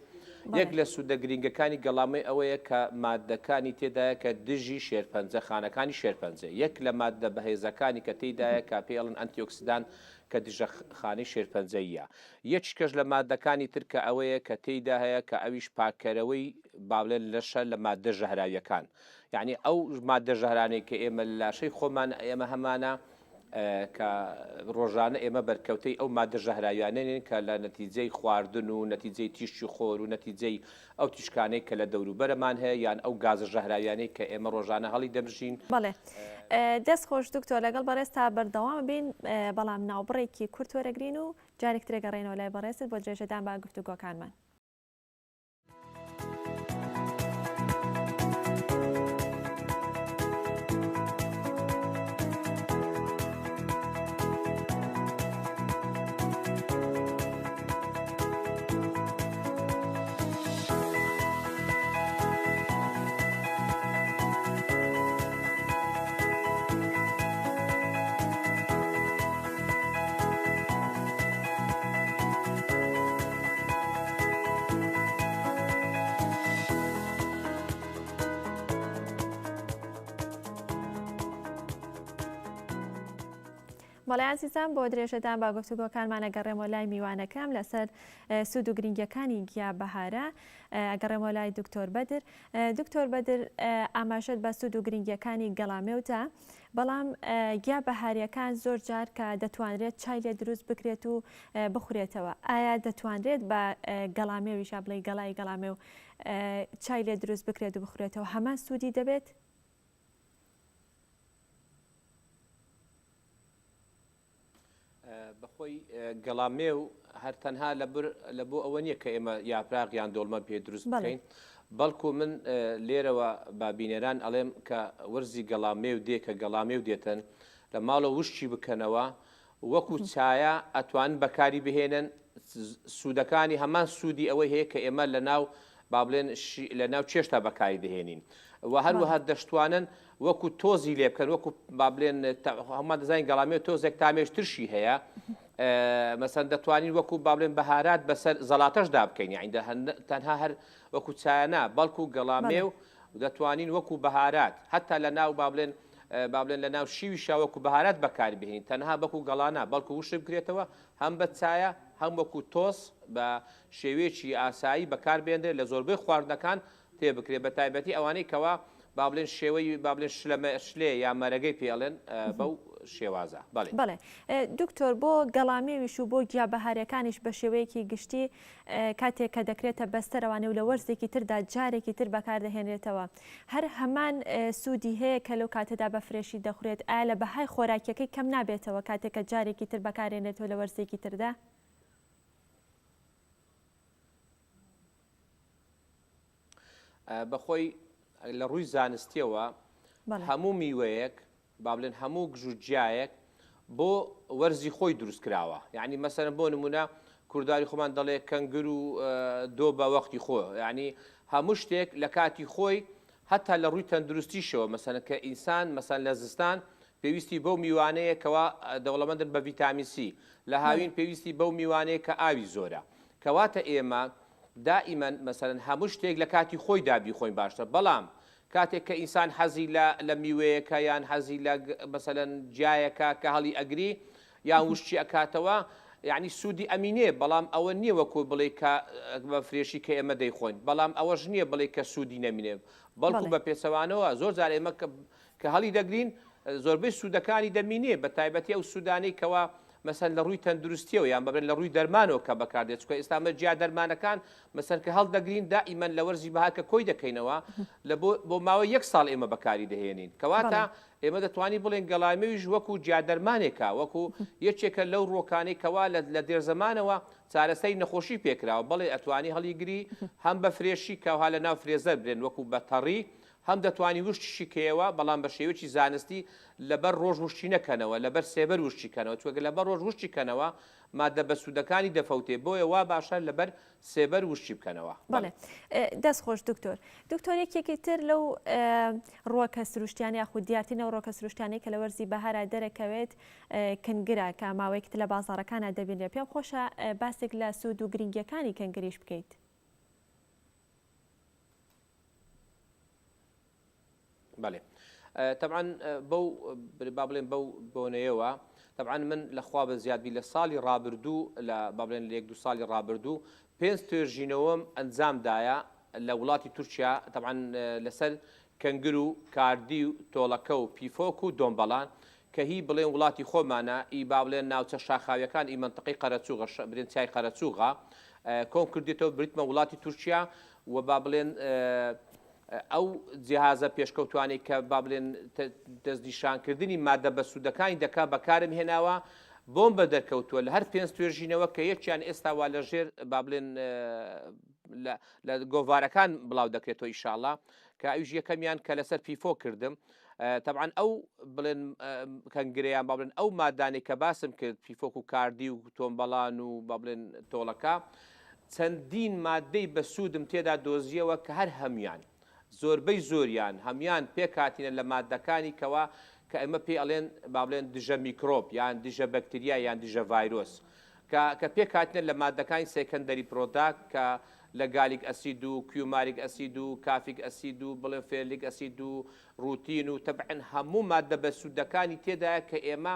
یەک لە سوودە گرینگەکانی گەڵامێ ئەوەیە کە مادەکانی تێدایە کە دژی شێرپەنجە خانەکانی شێرپەنجە یەک لە مادە بەهێزەکانی کە تێیدایە کە پێی ئەڵێن ئەنتیۆکسیدان کە دژە خانەی شێرپەنجەییە یەکیکەش لە مادەکانی تر کە ئەوەیە کە تێیدا هەیە کە ئەویش پاککەرەوەی با بڵێن لەشە لە ماددە ژەهراویەکان یعنی ئەو ماددە ژەهرانەی کە ئێمە لە لاشەی خۆمان ئێمە هەمانە کە ڕۆژانە ئێمە بەرکەوتەی ئەو ماددە ژەهراویانەین کە لە نەتیجەی خواردن و نەتیجەی تیشکی خۆر و نەتیجەی ئەو تیشکانەی کە لە دەوروبەرەمان هەیە یان ئەو گازە ژەهراویانەی کە ئێمە ڕۆژانە هەڵی دەمژین.
بەڵێ دەست خۆش دکتۆر لەگەڵ بەڕێزتا بەردەوام بین بەڵام ناوبڕێکی کورت وەرەگرین و جارێک تر ئەگەڕێینەوە لای بەڕێزت بۆ درێژەدان بە گفتوگۆکانمان. بەڵێ ئازیزان بۆ درێژەدان بە گفتوگۆکانمان ئەگەڕێمەوە لای میوانەکەم لەسەر سوود و گرنگیەکانی گیا بەهارە ئەگەڕێمەوە لای دکتۆر بەدر دکتۆر بەدر ئاماژەت بە سوود و گرنگیەکانی گەڵامێودا بەڵام گیا بەهاریەکان زۆر جار کە دەتوانرێت چای لێ دروست بکرێت و بخورێتەوە ئایا دەتوانرێت بە گەڵامێویشا بڵێ گەڵای گەڵامێو چای لێ دروست بکرێت و بخورێتەوە هەمان سوودی دەبێت؟
بەخۆی گەڵامێو هەر تەنها لە بۆ ئەوە نییە کە ئێمە یاپراغ یان دۆڵمە پێ دروست بکەین بەڵکو من لێرەوە بە بینەران ئەڵێم کە وەرزی گەڵامێو دێ کە گەڵامێو دێتن لە ماڵە وشکی بکەنەوە وەکو چایە ئەتوانن بەکاری بهێنن سوودەکانی هەمان سوودی ئەوەی هەیە کە ئێمە لە ناو با بڵێن لە ناو چێشتا بەکاری دەهێنین و هەروەها دەشتوانن وەکو تۆزی لێ بکەن وەکو با بلێن هەمومان دەزانین گەڵامێ تۆزێک تامێش ترشی هەیە مەسەن دەتوانین وەکو با بڵێن بەهارات بەسەر زەڵاتەشدا بکەین یعنی تەنها هەر وەکو چایە بەڵکو گەڵامێ و دەتوانین وەکو بەهارات هەتا لە ناو با بڵێن با بڵێن لە ناو شیویشا وەکو بەهارات بەکاری بهێنین تەنها بەکو گەڵانە بەڵکو وشک بکرێتەوە هەم بە چایە هەم وەکو تۆز بە شێوەیەکی ئاسایی بەکاربێنرێت لە زۆربەی خواردنەکان تێ بکرێت بە تایبەتی ئەوانەی کەوا با بڵێن شێوەی با بڵێن شلە شلێ یا مەرەگەی پێ ئەڵێن بەو شێوازە بەڵێ.
بەڵێ دکتۆر بۆ گەڵامێویش و بۆ گیا بەهاریەکانیش بە شێوەیەکی گشتی کاتێک کە دەکرێتە بەستەرەوانێ و لە وەرزێکی تردا جارێکی تر بەکاردەهێنرێتەوە هەر هەمان سوودی هەیە کە لەو کاتەدا بە فرێشی دەخورێت ئایا لە بەهای خۆراکیەکەی کەم نابێتەوە کاتێک کە جارێکی تر بەکارێنرێتەوە لە وەرزێکی تردا؟
بەخۆی لە ڕووی زانستیەوە هەموو میوەیەک با بڵێن هەموو گژ و گیایەک بۆ وەرزی خۆی دروست کراوە یعنی مەسەرە بۆ نمونە کورداری خۆمان دەڵێ کەنگر و دۆ بە وەختی خۆ یعنی هەموو شتێک لە کاتی خۆی هەتا لە ڕووی تەندروستیشەوە مەسەن کە ئینسان مەسەن لە زستان پێویستی بەو میوانەیە کەوا دەوڵەمەندن بە ڤیتامین سی لە هاوین پێویستی بەو میوانەیە کە ئاوی زۆرە کەواتە ئێمە دائیمەن مەسەلەن هەموو شتێک لە کاتی خۆیدا بیخۆین باشترە بەڵام کاتێک کە ئینسان حەزی لە لە میوەیەکە یان حەزی لە مەسەلەن گیایەکە کە هەڵی ئەگری یان وشکی ئەکاتەوە یعنی سوودی ئەمینێ بەڵام ئەوە نییە وەکو بڵێ کە بە فرێشی کە ئێمە دەیخۆین بەڵام ئەوەش نییە بڵێ کە سوودی نەمینێ بەڵکو بە پێچەوانەوە زۆر جار ئێمە کە هەڵی دەگرین زۆربەی سوودەکانی دەمینێ بە تایبەتی ئەو سوودانەی کەوا مەسەن لە ڕووی تەندروستیەوە یان بەبرێن لە ڕووی دەرمانەوە کە بەکاردێت چونکە ئێستا مە جیا دەرمانەکان مەسەن کە هەڵدەگرین دائیمەن لە وەرزی بەهار کە کۆی دەکەینەوە لە بۆ بۆ ماوەی یەک ساڵ ئێمە بەکاری دەهێنین کەواتە ئێمە دەتوانین بڵێن گەڵامێویش وەکو جیا دەرمانێکە وەکو یەکێکە لەو ڕووەکانەی کەوا لە لە دێرزەمانەوە چارەسەری نەخۆشی پێکراوە بەڵێ ئەتوانی هەڵیگری هەم بە فرێشی کەوها لە ناو فرێزەر برێن وەکو بە تەڕی. هەم دەتوانی وشکیشی کەیەوە بەڵام بە شێوەیەکی زانستی لەبەر ڕۆژ وشکی نەکەنەوە لەبەر سێبەر وشکی کەنەوە چونکە لەبەر ڕۆژ وشکی کەنەوە مادە بەسوودەکانی دەفەوتێ بۆیە وا باشە لەبەر سێبەر وشکی بکەنەوە.
بەڵێ دەست خۆش دکتۆر. دکتۆر یەکێکی تر لەو ڕووەکە سروشتیانە یاخود دیارترین ئەو ڕووەکە سروشتیانەی کە لە وەرزی بەهارا دەرەکەوێت کنگرە کە ماوەیەکی تر لە بازاڕەکانا دەبینرێت پێم خۆشە باسێک لە سوود و گرنگیەکانی کنگریش بکەیت.
بەڵێ تەبعەن بەو با بڵێن بەو بۆنەیەوە تەبعەن من لە خوا بە زیاد بی لە ساڵی ڕابردوو لە با بڵێن لە یەک دوو ساڵی ڕابردوو پێنج توێژینەوەم ئەنجام دایە لە وڵاتی تورکیا تەبعەن لەسەر کەنگر و کاردی و تۆڵەکە و پیفۆک و دۆمبەڵان کە هی بڵێن وڵاتی خۆمانە ئی با بڵێن ناوچە شاخاویەکان ئی مەنتقەی قەرەچوغە برێن چیای قەرەچوغە کۆم کردێتەوە بریتمە وڵاتی تورکیا و با بڵێن ئەو جیهازە پێشکەوتوانەی کە با بڵێن دەستنیشانکردنی مادە بەسوودەکانی دەکا بەکارم هێناوە بۆم بە دەرکەوتووە لە هەر پێنج توێژینەوە کە یەکیان ئێستا وا لە ژێر با بڵێن لە گۆڤارەکان بڵاو دەکرێتەوە ئیشاڵا کە ئەویش یەکەمیان کە لەسەر پیفۆ کردم تەبعەن ئەو بڵێن کەنگرەیان با بڵێن ئەو مادانەی کە باسم کرد پیفۆک و کاردی و تۆمبەڵان و با بڵێن تۆڵەکە چەندین مادەی بەسوودم تێدا دۆزیەوە کە هەر هەموان زۆربەی زۆریان هەموان پێکهاتینە لە مادەکانی کەوا کە ئێمە پێی ئەڵێن با بڵێن دژە میکرۆب یان دژە بەکتریا یان دژە ڤایرۆس کە کە پێکهاتینە لە مادەکانی secondary product کە لە gallic acid و coumaric acid و caffeic acid و بڵێن ferulic acid و rutin و تەبعەن هەموو ماددە بەسوودەکانی تێدایە کە ئێمە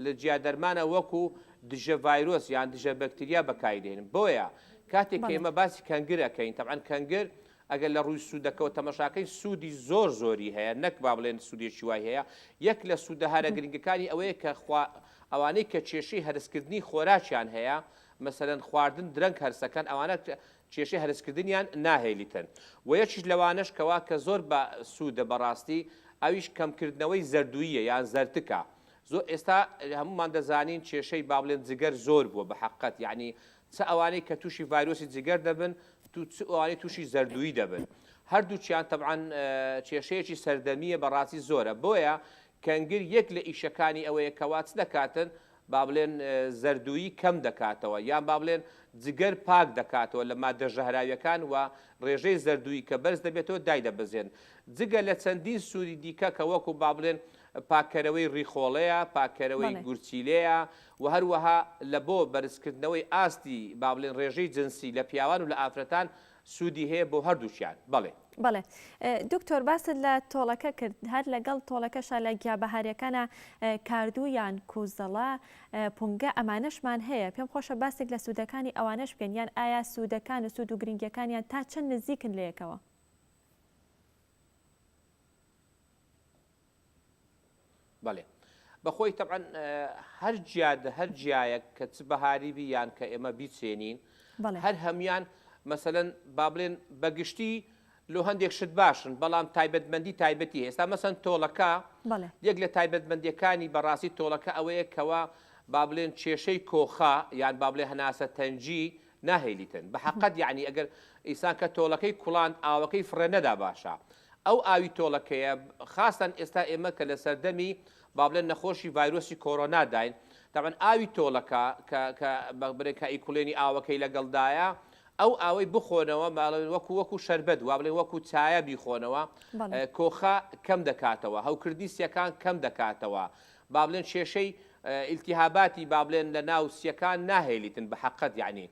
لە جیادەرمانە وەکو دژە ڤایرۆس یان دژە بەکتریا بەکاری دەهێنین بۆیە کاتێک کە ئێمە باسی کەنگر ئەکەین تەبعەن کەنگر ئەگەر لە ڕووی سوودەکەوە تەمەشاکەین سوودی زۆر زۆری هەیە نەک با بڵێن سوودێکی وای هەیە یەک لە سوودە هەرە گرنگەکانی ئەوەیە کە خوا ئەوانەی کە کێشەی هەرسکردنی خۆراکیان هەیە مەسەلەن خواردن درەنگ هەرسەکەن ئەوانە کێشەی هەرسکردنیان ناهێلیتن وە یەکیش لەوانەش کەوا کە زۆر بە سوودە بەڕاستی ئەویش کەمکردنەوەی زەردوویە یان زەرتکە زۆر ئێستا هەموومان دەزانین کێشەی با بڵێن جگەر زۆر بووە بە حەقەت یعنی چ ئەوانەی کە تووشی ڤایرۆسی جگەر دەبن تو چ ئەوانەی تووشی زەردوویی دەبن هەردووکیان تەبعەن کێشەیەکی سەردەمییە بەڕاستی زۆرە بۆیە کەنگر یەک لە ئیشەکانی ئەوەیە کەوا چ دەکاتن با بڵێن زەردوویی کەم دەکاتەوە یان با بڵێن جگەر پاک دەکاتەوە لە ماددە ژەهراویەکان و ڕێژەی زەردوویی کە بەرز دەبێتەوە دایدەبەزێن جگە لە چەندین سوودی دیکە کە وەکو با بڵێن پاککەرەوەی ڕیخۆڵەیە، پاککەرەوەی گورچیلەیە و هەروەها لە بۆ بەرزکردنەوەی ئاستی با بڵێن ڕێژەی جنسی لە پیاوان و لە ئافرەتان سوودی هەیە بۆ هەردووکیان. بەڵێ.
بەڵێ دکتۆر باست لە تۆڵەکە کرد هەر لەگەڵ تۆڵەکەشا لە گیا بەهاریەکانا کاردوو یان کوزەڵە پونگە ئەمانەشمان هەیە پێم خۆشە باسێک لە سوودەکانی ئەوانەش بکەین یان ئایا سوودەکان و سوود و گرنگیەکانیان تا چەند نزیکن لەیەکەوە؟
بەڵێ بەخۆی تەبعەن هەر جیاد هەر جیایەک کە چ بەهاری بی یان کە ئێمە بیچێنین هەر هەموان مەسەلەن با بڵێن بەگشتی لۆ هەندێک شت باشن بەڵام تایبەتمەندی تایبەتی هەیە ئێستا مەسەن تۆڵەکە یەک لە تایبەتمەندیەکانی بەڕاستی تۆڵەکە ئەوەیە کەوا با بڵێن کێشەی کۆخە یان با بڵێ هەناسە تەنگی ناهێلیتن بە حەقەت یعنی ئەگەر ئیسان کە تۆڵەکەی کوڵاند ئاوەکەی فڕێ نەدا باشە ئەو ئاوی تۆڵەکەیە خاستەن ئێستا ئێمە کە لە سەردەمی با بڵێن نەخۆشی ڤایرۆسی کۆرۆناداین تەبعەن ئاوی تۆڵەکە کە کە بڵێن کە ئەیکوڵێنی ئاوەکەی لەگەڵدایە ئەو ئاوەی بخۆنەوە ماڵێن وەکو وەکو شەربەت وا بڵێن وەکو چایە بیخۆنەوە کۆخە کەم دەکاتەوە هەوکردنی سیەکان کەم دەکاتەوە با بڵێن کێشەی ئیلتیهاباتی با بڵێن لە ناو سیەکان ناهێلیتن بە حەقەت یعنی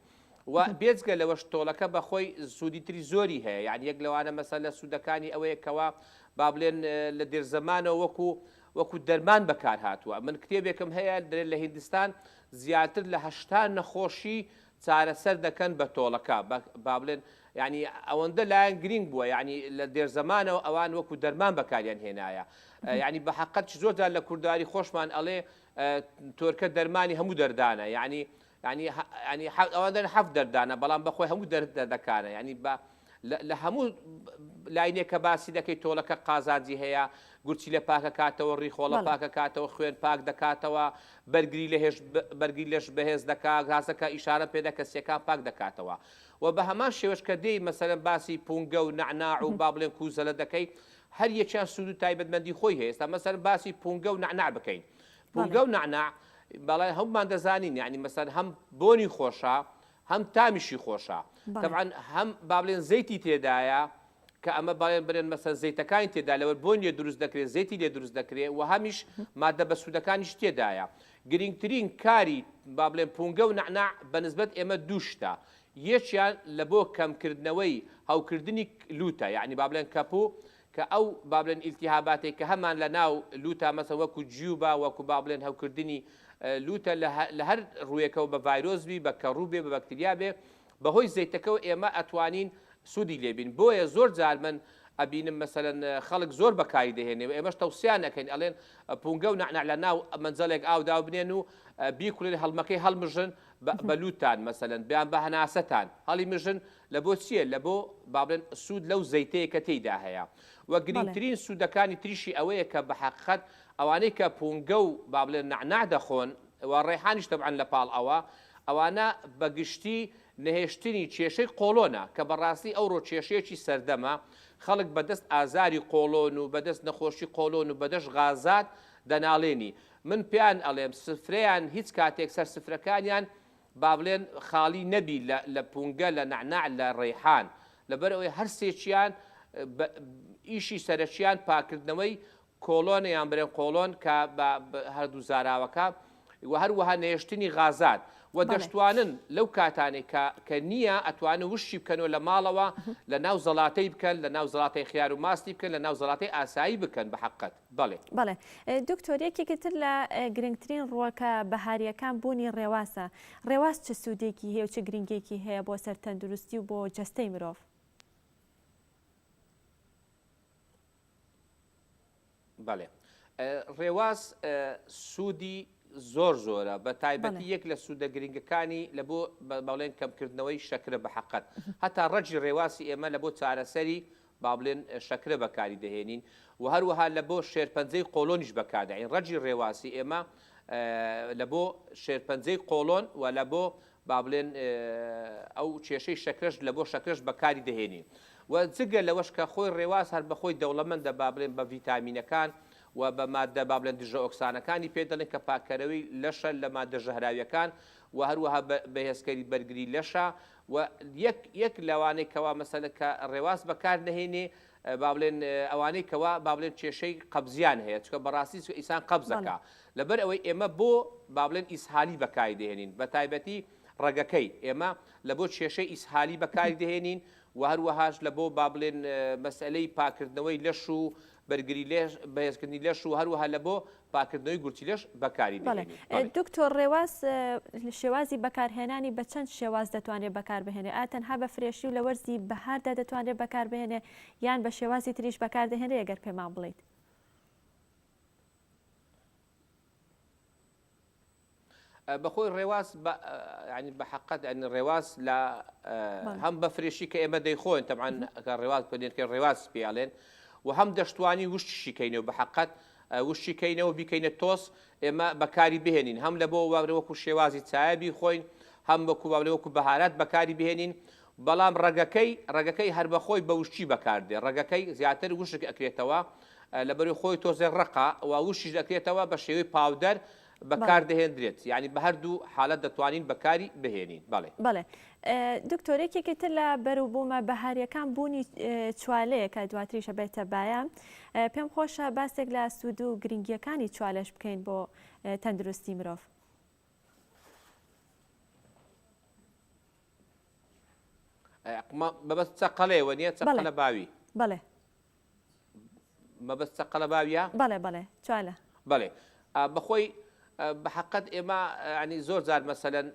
و بێجگە لەوەش تۆڵەکە بە خۆی سوودی تری زۆری هەیە یعنی یەک لەوانە مەسەلەن لە سوودەکانی ئەوەیە کەوا با بڵێن لە دێرزەمانەوە وەکو وەکو دەرمان بەکار هاتووە من کتێبێکم هەیە دەرێ لە هیندستان زیاتر لە 80 نەخۆشی چارەسەر دەکەن بە تۆڵەکە با بڵێن یعنی ئەوەندە لایەن گرینگ بووە یعنی لە دێرزەمانەوە ئەوان وەکو دەرمان بەکاریان هێنایە یعنی بە حەقەت زۆر جار لە کورداری خۆشمان ئەڵێ تۆرکە دەرمانی هەموو دەردانە یعنی یانی یانی ئەوان دەن حەفت دەردانە بەڵام بەخۆی هەموو دەرد دەردەکانە یانی بە لە هەموو لاینێک کە باسی دەکەی تۆڵەکە قازانجی هەیە گورچیلە پاکەکاتەوە ڕیخۆڵە پاکەکاتەوە خوێن پاک دەکاتەوە بەرگری لە هێش بەرگری لەش بەهێز دەکا گازەکە ئیشارە پێ دەکە سیەکان پاک دەکاتەوە و بە هەمان شێوەش کە دێی مەسەلەن باسی پونگە و نەعناع و با بڵێن کوزەلە دەکەی. هەر یەکیان سوود و تایبەتمەندی خۆی هەیە ئێستا مەسەلەن باسی پونگە و نەعناع بکەین پونگە و نەعناع بەڵێ هەمومان دەزانین یعنی مەسەن هەم بۆنی خۆشە هەم تامیشی خۆشە تەبعەن هەم با بڵێن زەیتی تێدایە کە ئەمە باڵێن برێن مەسەن زەیتەکانی تێدا لەوەر بۆن لێ دروست دەکرێت زەیتی لێ دروست دەکرێت و هەمیش مادە بەسوودەکانیش تێدایە گرنگترین کاری با بڵێن پونگە و نەعناع بە نسبەت ئێمە دوو شتە یەکیان لە بۆ کەمکردنەوەی هەوکردنی لوتە یەعنی با بڵێن کەپوو کە ئەو با بڵێن ئیلتیهاباتەی کە هەمان لە ناو لوتە مەسەن وەکو جیوبە وەکو با بڵێن هەوکردنی لوتە لە هەر ڕوویەکەوە بە ڤایرۆس بی بە کەڕوو بێ بە بەکتریا بێ بەهۆی زەیتەکەوە ئێمە ئەتوانین سوودی لێ بین بۆیە زۆر جار من ئەبینم مەسەلەن خەڵک زۆر بەکاری دەهێنێ و ئێمەش تەوسیان ئەکەین ئەڵێن پونگە و نەعناع لە ناو مەنجەڵێک ئاو دابنێن و بیکوڵێن هەڵمەکەی هەڵمژن بە لوتتان مەسەلەن بیان بە هەناسەتان هەڵی مژن لە بۆ چییە لە بۆ با بڵێن سوود لەو زەیتەیە کە تێیدا هەیە و گرنگترین سوودەکانی تریشی ئەوەیە کە بە حەقیقەت ئەوانەی کە پونگە و با بڵێن نەعناع دەخۆن و ڕێحانیش تەبعەن لە پاڵ ئەوە ئەوانە بە گشتی نەهێشتنی کێشەی قۆڵۆنە کە بە ڕاستی ئەوڕۆ کێشەیەکی سەردەمە خەڵک بە دەست ئازاری قۆڵۆن و بە دەست نەخۆشی قۆڵۆن و بە دەش غازات دەناڵێنی من پێیان ئەڵێم سفرەیان هیچ کاتێک سەر سفرەکانیان با بڵێن خاڵی نەبی لە لە پونگە لە نەعناع لە ڕەیحان لەبەر ئەوەی هەر سێکیان بە ئیشی سەرەکیان پاکردنەوەی کۆڵۆنە یان برێن قۆڵۆن کە بە هەردوو زاراوەکە و هەروەها نەهێشتنی غازات و دەشتوانن لەو کاتانەی کە کە نییە ئەتوانن وشکی بکەنەوە لە ماڵەوە لە ناو زەڵاتەی بکەن لە ناو زەڵاتەی خیار و ماستی بکەن لە ناو زەڵاتەی ئاسایی بکەن بە حەقت. بەڵێ.
بەڵێ دکتۆر یەکێکی تر لە گرنگترین ڕووەکە بەهارییەکان بوونی ڕێواسە، ڕێواس چ سوودێکی هەیە و چ گرنگیەکی هەیە بۆ سەر تەندروستی و بۆ جەستەی مرۆڤ؟
بەڵێ ڕێواس سوودی زۆر زۆرە بە تایبەتی یەک لە سوودە گرنگەکانی لە بۆ بەڵێن کەمکردنەوەی شەکرە بە حەقەت هەتا ڕەجی ڕێواسی ئێمە لە بۆ چارەسەری با بڵێن شەکرە بەکاری دەهێنین و هەروەها لە بۆ شێرپەنجەی قۆڵۆنیش بەکاردەین ڕەگی ڕێواسی ئێمە لە بۆ شێرپەنجەی قۆڵۆن و لە بۆ با بڵێن ئەو کێشەی شەکرەش لە بۆ شەکرەش بەکاری دەهێنین و جگە لەوەش کە خۆی ڕێواس هەر بەخۆی دەوڵەمەندە با بڵێن بە ڤیتامینەکان و بە مادە با بڵێن دژە ئۆکسانەکانی پێ دەڵێن کە پاککەرەوەی لەشە لە مادە ژەهراویەکان و هەروەها بەهێزکەری بەرگری لەشە و یەک یەک لەوانەی کەوا مەسەلەن کە ڕێواس بەکار نەهێنێ با بڵێن ئەوانەی کەوا با بڵێن کێشەی قەبزیان هەیە چونکە بەڕاستی چونکە ئینسان قەبزەکا لەبەر ئەوەی ئێمە بۆ با بڵێن ئیسهالی بەکاری دەهێنین بە تایبەتی ڕەگەکەی ئێمە لە بۆ کێشەی ئیسهالی بەکاری دەهێنین و هەروەهاش لە بۆ با بڵێن مەسئلەی پاکردنەوەی لەش و بەرگری لەش، بەهێزکردنی لەش و هەروەها لە بۆ پاکردنەوەی گورچیلەش بەکاری
بەڵێ
دەهێنین. بەڵێ.
دکتۆر ڕێواس شێوازی بەکارهێنانی بە چەند شێواز دەتوانرێت بەکاربهێنرێت ئایا تەنها بە fresh ی و لە وەرزی بەهاردا دەتوانرێت بەکاربهێنرێت یان بە شێوازی تریش بەکاردەهێنرێت گەر پێمان بڵێیت؟
بەخۆی ڕێواس ینی بە حقت ینی ڕێواس لە هەم بە fresh ی کە ئێمە دەیخۆن تەبعەن کە ڕێواز پێ ڕێواز پێڵێن و هەم دەشتوانی وشتشی کەینەوە بە حقت وشتی کەینەوە بیکەینە تۆس ئێمە بەکاری بهێنین هەم لە بۆ واگرە وەکو شێوازی چایە بیخۆین هەم وەکو باولێ وەکو بەهارات بەکاری بهێنین بەڵام ڕەگەکەی ڕەگەکەی هەر بەخۆی بە وشکی بەکاردێ ڕەگەکەی زیاتر وشک ئەکرێتەوە لەبەری خۆی تۆزێ ڕەقە و وشیش دەکرێتەوە بە شێوەی powder بەکار دەهێندرێت یانی بە هەردوو حالەت دەتوانین بەکاری بهێنین بەڵێ.
بەڵێ دکتۆر یەکێکی تر لە بەروبوومە بەهاریەکان بوونی چوالەیە کە دواتریش ئەبێتە بایە پێم خۆشە باسێک لە سوود و گرنگیەکانی چوالەش بکەین بۆ تەندروستی مرۆڤ.
مەبەست چەقەڵێ وەنیە چەقەلە باوی؟
بەڵێ.
مەبەست چەقەلە باویە؟
بەڵێ بەڵێ چوالە.
بەڵێ بەخۆی بەحەقەت ئێمە ینی زۆر جار مەسەلەن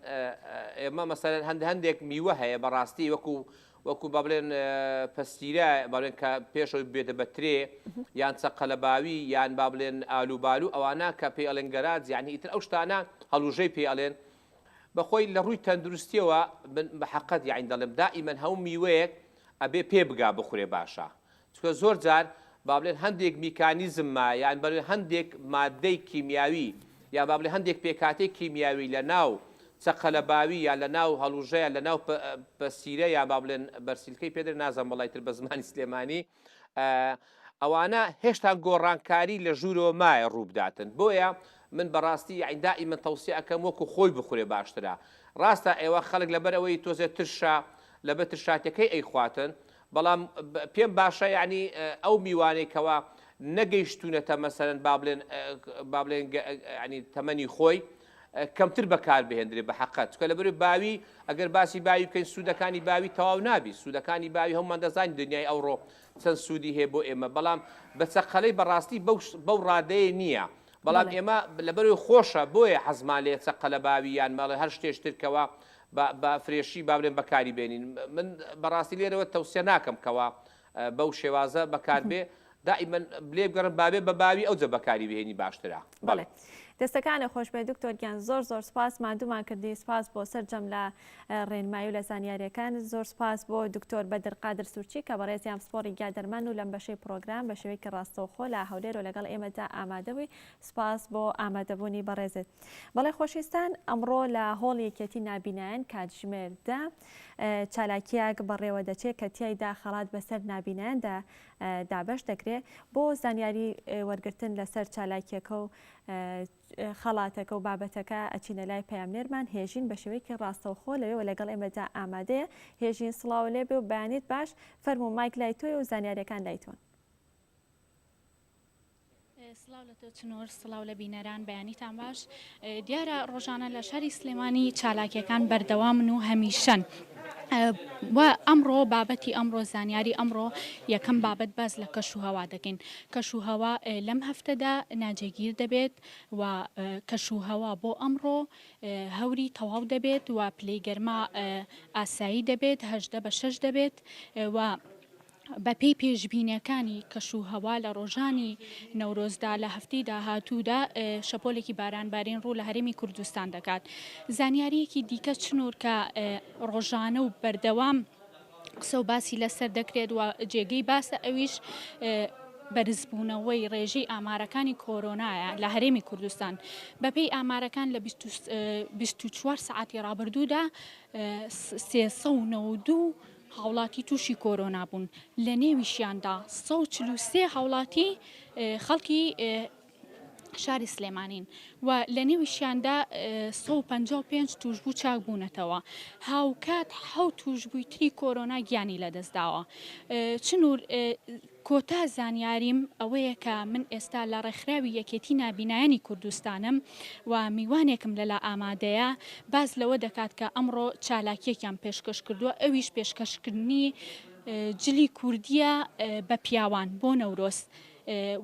ئێمە مەسەلەن هەند هەندێک میوە هەیە بەڕاستی وەکو وەکو با بڵێن پەستیرە بەڵێن کە پێشەوەی بێتە بە ترێ یان چەقەلەباوی یان با بڵێن ئالوبالو ئەوانە کە پێی ئەڵێن گەراج یعنی ئیتر ئەو شتانە هەڵوژەی پێ ئەڵێن بەخۆی لە ڕووی تەندروستیەوە من بە حەقەت یعنی دەڵێم دائیمەن هەموو میوەیەک ئەبێ پێ بگا بخورێ باشە چونکە زۆر جار با بڵێن هەندێک میکانیزم ما یان بڵێن هەندێک ماددەی کیمیاوی یان با بڵێن هەندێک پێکهاتەی کیمیاوی لە ناو چەقەلەباوی یان لە ناو هەڵوژە یان لە ناو پەسیرە یان با بڵێن بەرسیلکەی پێ دەڵێن نازانم وەڵای تر بە زمانی سلێمانی. ئەوانە هێشتا گۆڕانکاری لە ژوورەوە مایە ڕووبداتن بۆیە من بەڕاستی یەعنی دائیمەن تەوسیە ئەکەم وەکو خۆی بخورێ باشترە ڕاستە ئێوە خەڵک لەبەر ئەوەی تۆزێ ترشە لەبەر ترشاتەکەی ئەیخواتن بەڵام پێم باشە یەعنی ئەو میوانەی کەوا نەگەیشتونەتە مەسەلەن با بڵێن با بڵێن یەعنی تەمەنی خۆی کەمتر بەکار بهێندرێ بە حەقەت چونکە لەبەر باوی ئەگەر باسی باوی بکەین سوودەکانی باوی تەواو نابی سوودەکانی باوی هەمومان دەزانین دنیای ئەوڕۆ چەند سوودی هەیە بۆ ئێمە بەڵام بە چەقەلەی بەڕاستی بەو بەو ڕادەیە نییە بەڵام ئێمە لەبەرەوەی خۆشە بۆیە حەزمان لێ چەقەلە باوی یان مەڵێ هەر شتێش تر کەوا بە فرێشی با بڵێن بەکاری بێنین من بەڕاستی لێرەوە تەوسیە ناکەم کەوا بەو شێوازە بەکاربێ دائیمەن لێ بگەڕن بابێ بە باوی ئەوجە بەکاری بهێنی باشترە.
بەڵێ دەستەکانت خۆش بێت دکتۆر گیان زۆر زۆر سپاس ماندوومان کردی سپاس بۆ سەرجەم لە ڕێنمایی و لە زانیاریەکانت زۆر سپاس بۆ دکتۆر بەدر قادر سورچی کە بەڕێزیان پسپۆڕی گیا دەرمان و لەم بەشەی پڕۆگرام بە شێوەیەکی ڕاستەوخۆ لە هەولێرەوە لەگەڵ ئێمەدا ئامادە بووی سپاس بۆ ئامادەبوونی بەڕێزت بەڵێ خۆشویستان ئەمڕۆ لە هۆڵی یەکێتی نابینایان کاتژمێر دە چالاکیەک بەڕێوە دەچێت کە تیایدا خەڵات بەسەر نابینایاندا دابەش دەکرێت بۆ زانیاری وەرگرتن لەسەر چالاکیەکە و خەڵاتەکە و بابەتەکە ئەچینە لای پەیامنێرمان هێژین بە شێوەیەکی ڕاستەوخۆ لەوێوە لەگەڵ ئێمەدا ئامادەیە هێژین سڵاو لێبێ و بەیانیت باش فەرموو مایک لای تۆیە و زانیاریەکان لای تۆن.
سڵاو لە تۆ چنور، سڵاو لە بینەران، بەیانیتان باش. دیارە ڕۆژانە لە شاری سلێمانی چالاکیەکان بەردەوامن و هەمیشەن. و ئەمڕۆ بابەتی ئەمڕۆ زانیاری ئەمڕۆ یەکەم بابەت باس لە کەش و هەوا دەکەین. کەش و هەوا لەم هەفتەدا ناجێگیر دەبێت و کەش و هەوا بۆ ئەمڕۆ هەوری تەواو دەبێت و پلەی گەرما ئاسایی دەبێت 18 بە 6 دەبێت و بەپێی پێشبینییەکانی کەشوهەوا لە ڕۆژانی نەورۆزدا لە هەفتەی داهاتوودا شەپۆلێکی بارانبارین ڕوو لە هەرێمی کوردستان دەکات. زانیارییەکی دیکە چنوور کە ڕۆژانە و بەردەوام قسە و باسی لەسەر دەکرێت و جێگەی باسە ئەویش بەرزبوونەوەی ڕێژەی ئامارەکانی کۆرۆنایە لە هەرێمی کوردستان. بەپێی ئامارەکان لە 24 سەعاتی ڕابردوودا 392 هاوڵاتی تووشی کۆرۆنا بوون، لەنێویشیاندا 143 هاوڵاتی خەڵکی شاری سلێمانین و لەنێویشیاندا 155 تووشبوو چاک بوونەتەوە، هاوکات حەوت تووشبووی تری کۆرۆنا گیانی لەدەستداوە. چنوور کۆتا زانیاریم ئەوەیە کە من ئێستا لە ڕێکخراوی یەکێتی نابینایانی کوردستانم و میوانێکم لەلا ئامادەیە باس لەوە دەکات کە ئەمڕۆ چالاکیەکیان پێشکەش کردووە ئەویش پێشکەشکردنی جلی کوردیە بە پیاوان بۆ نەورۆز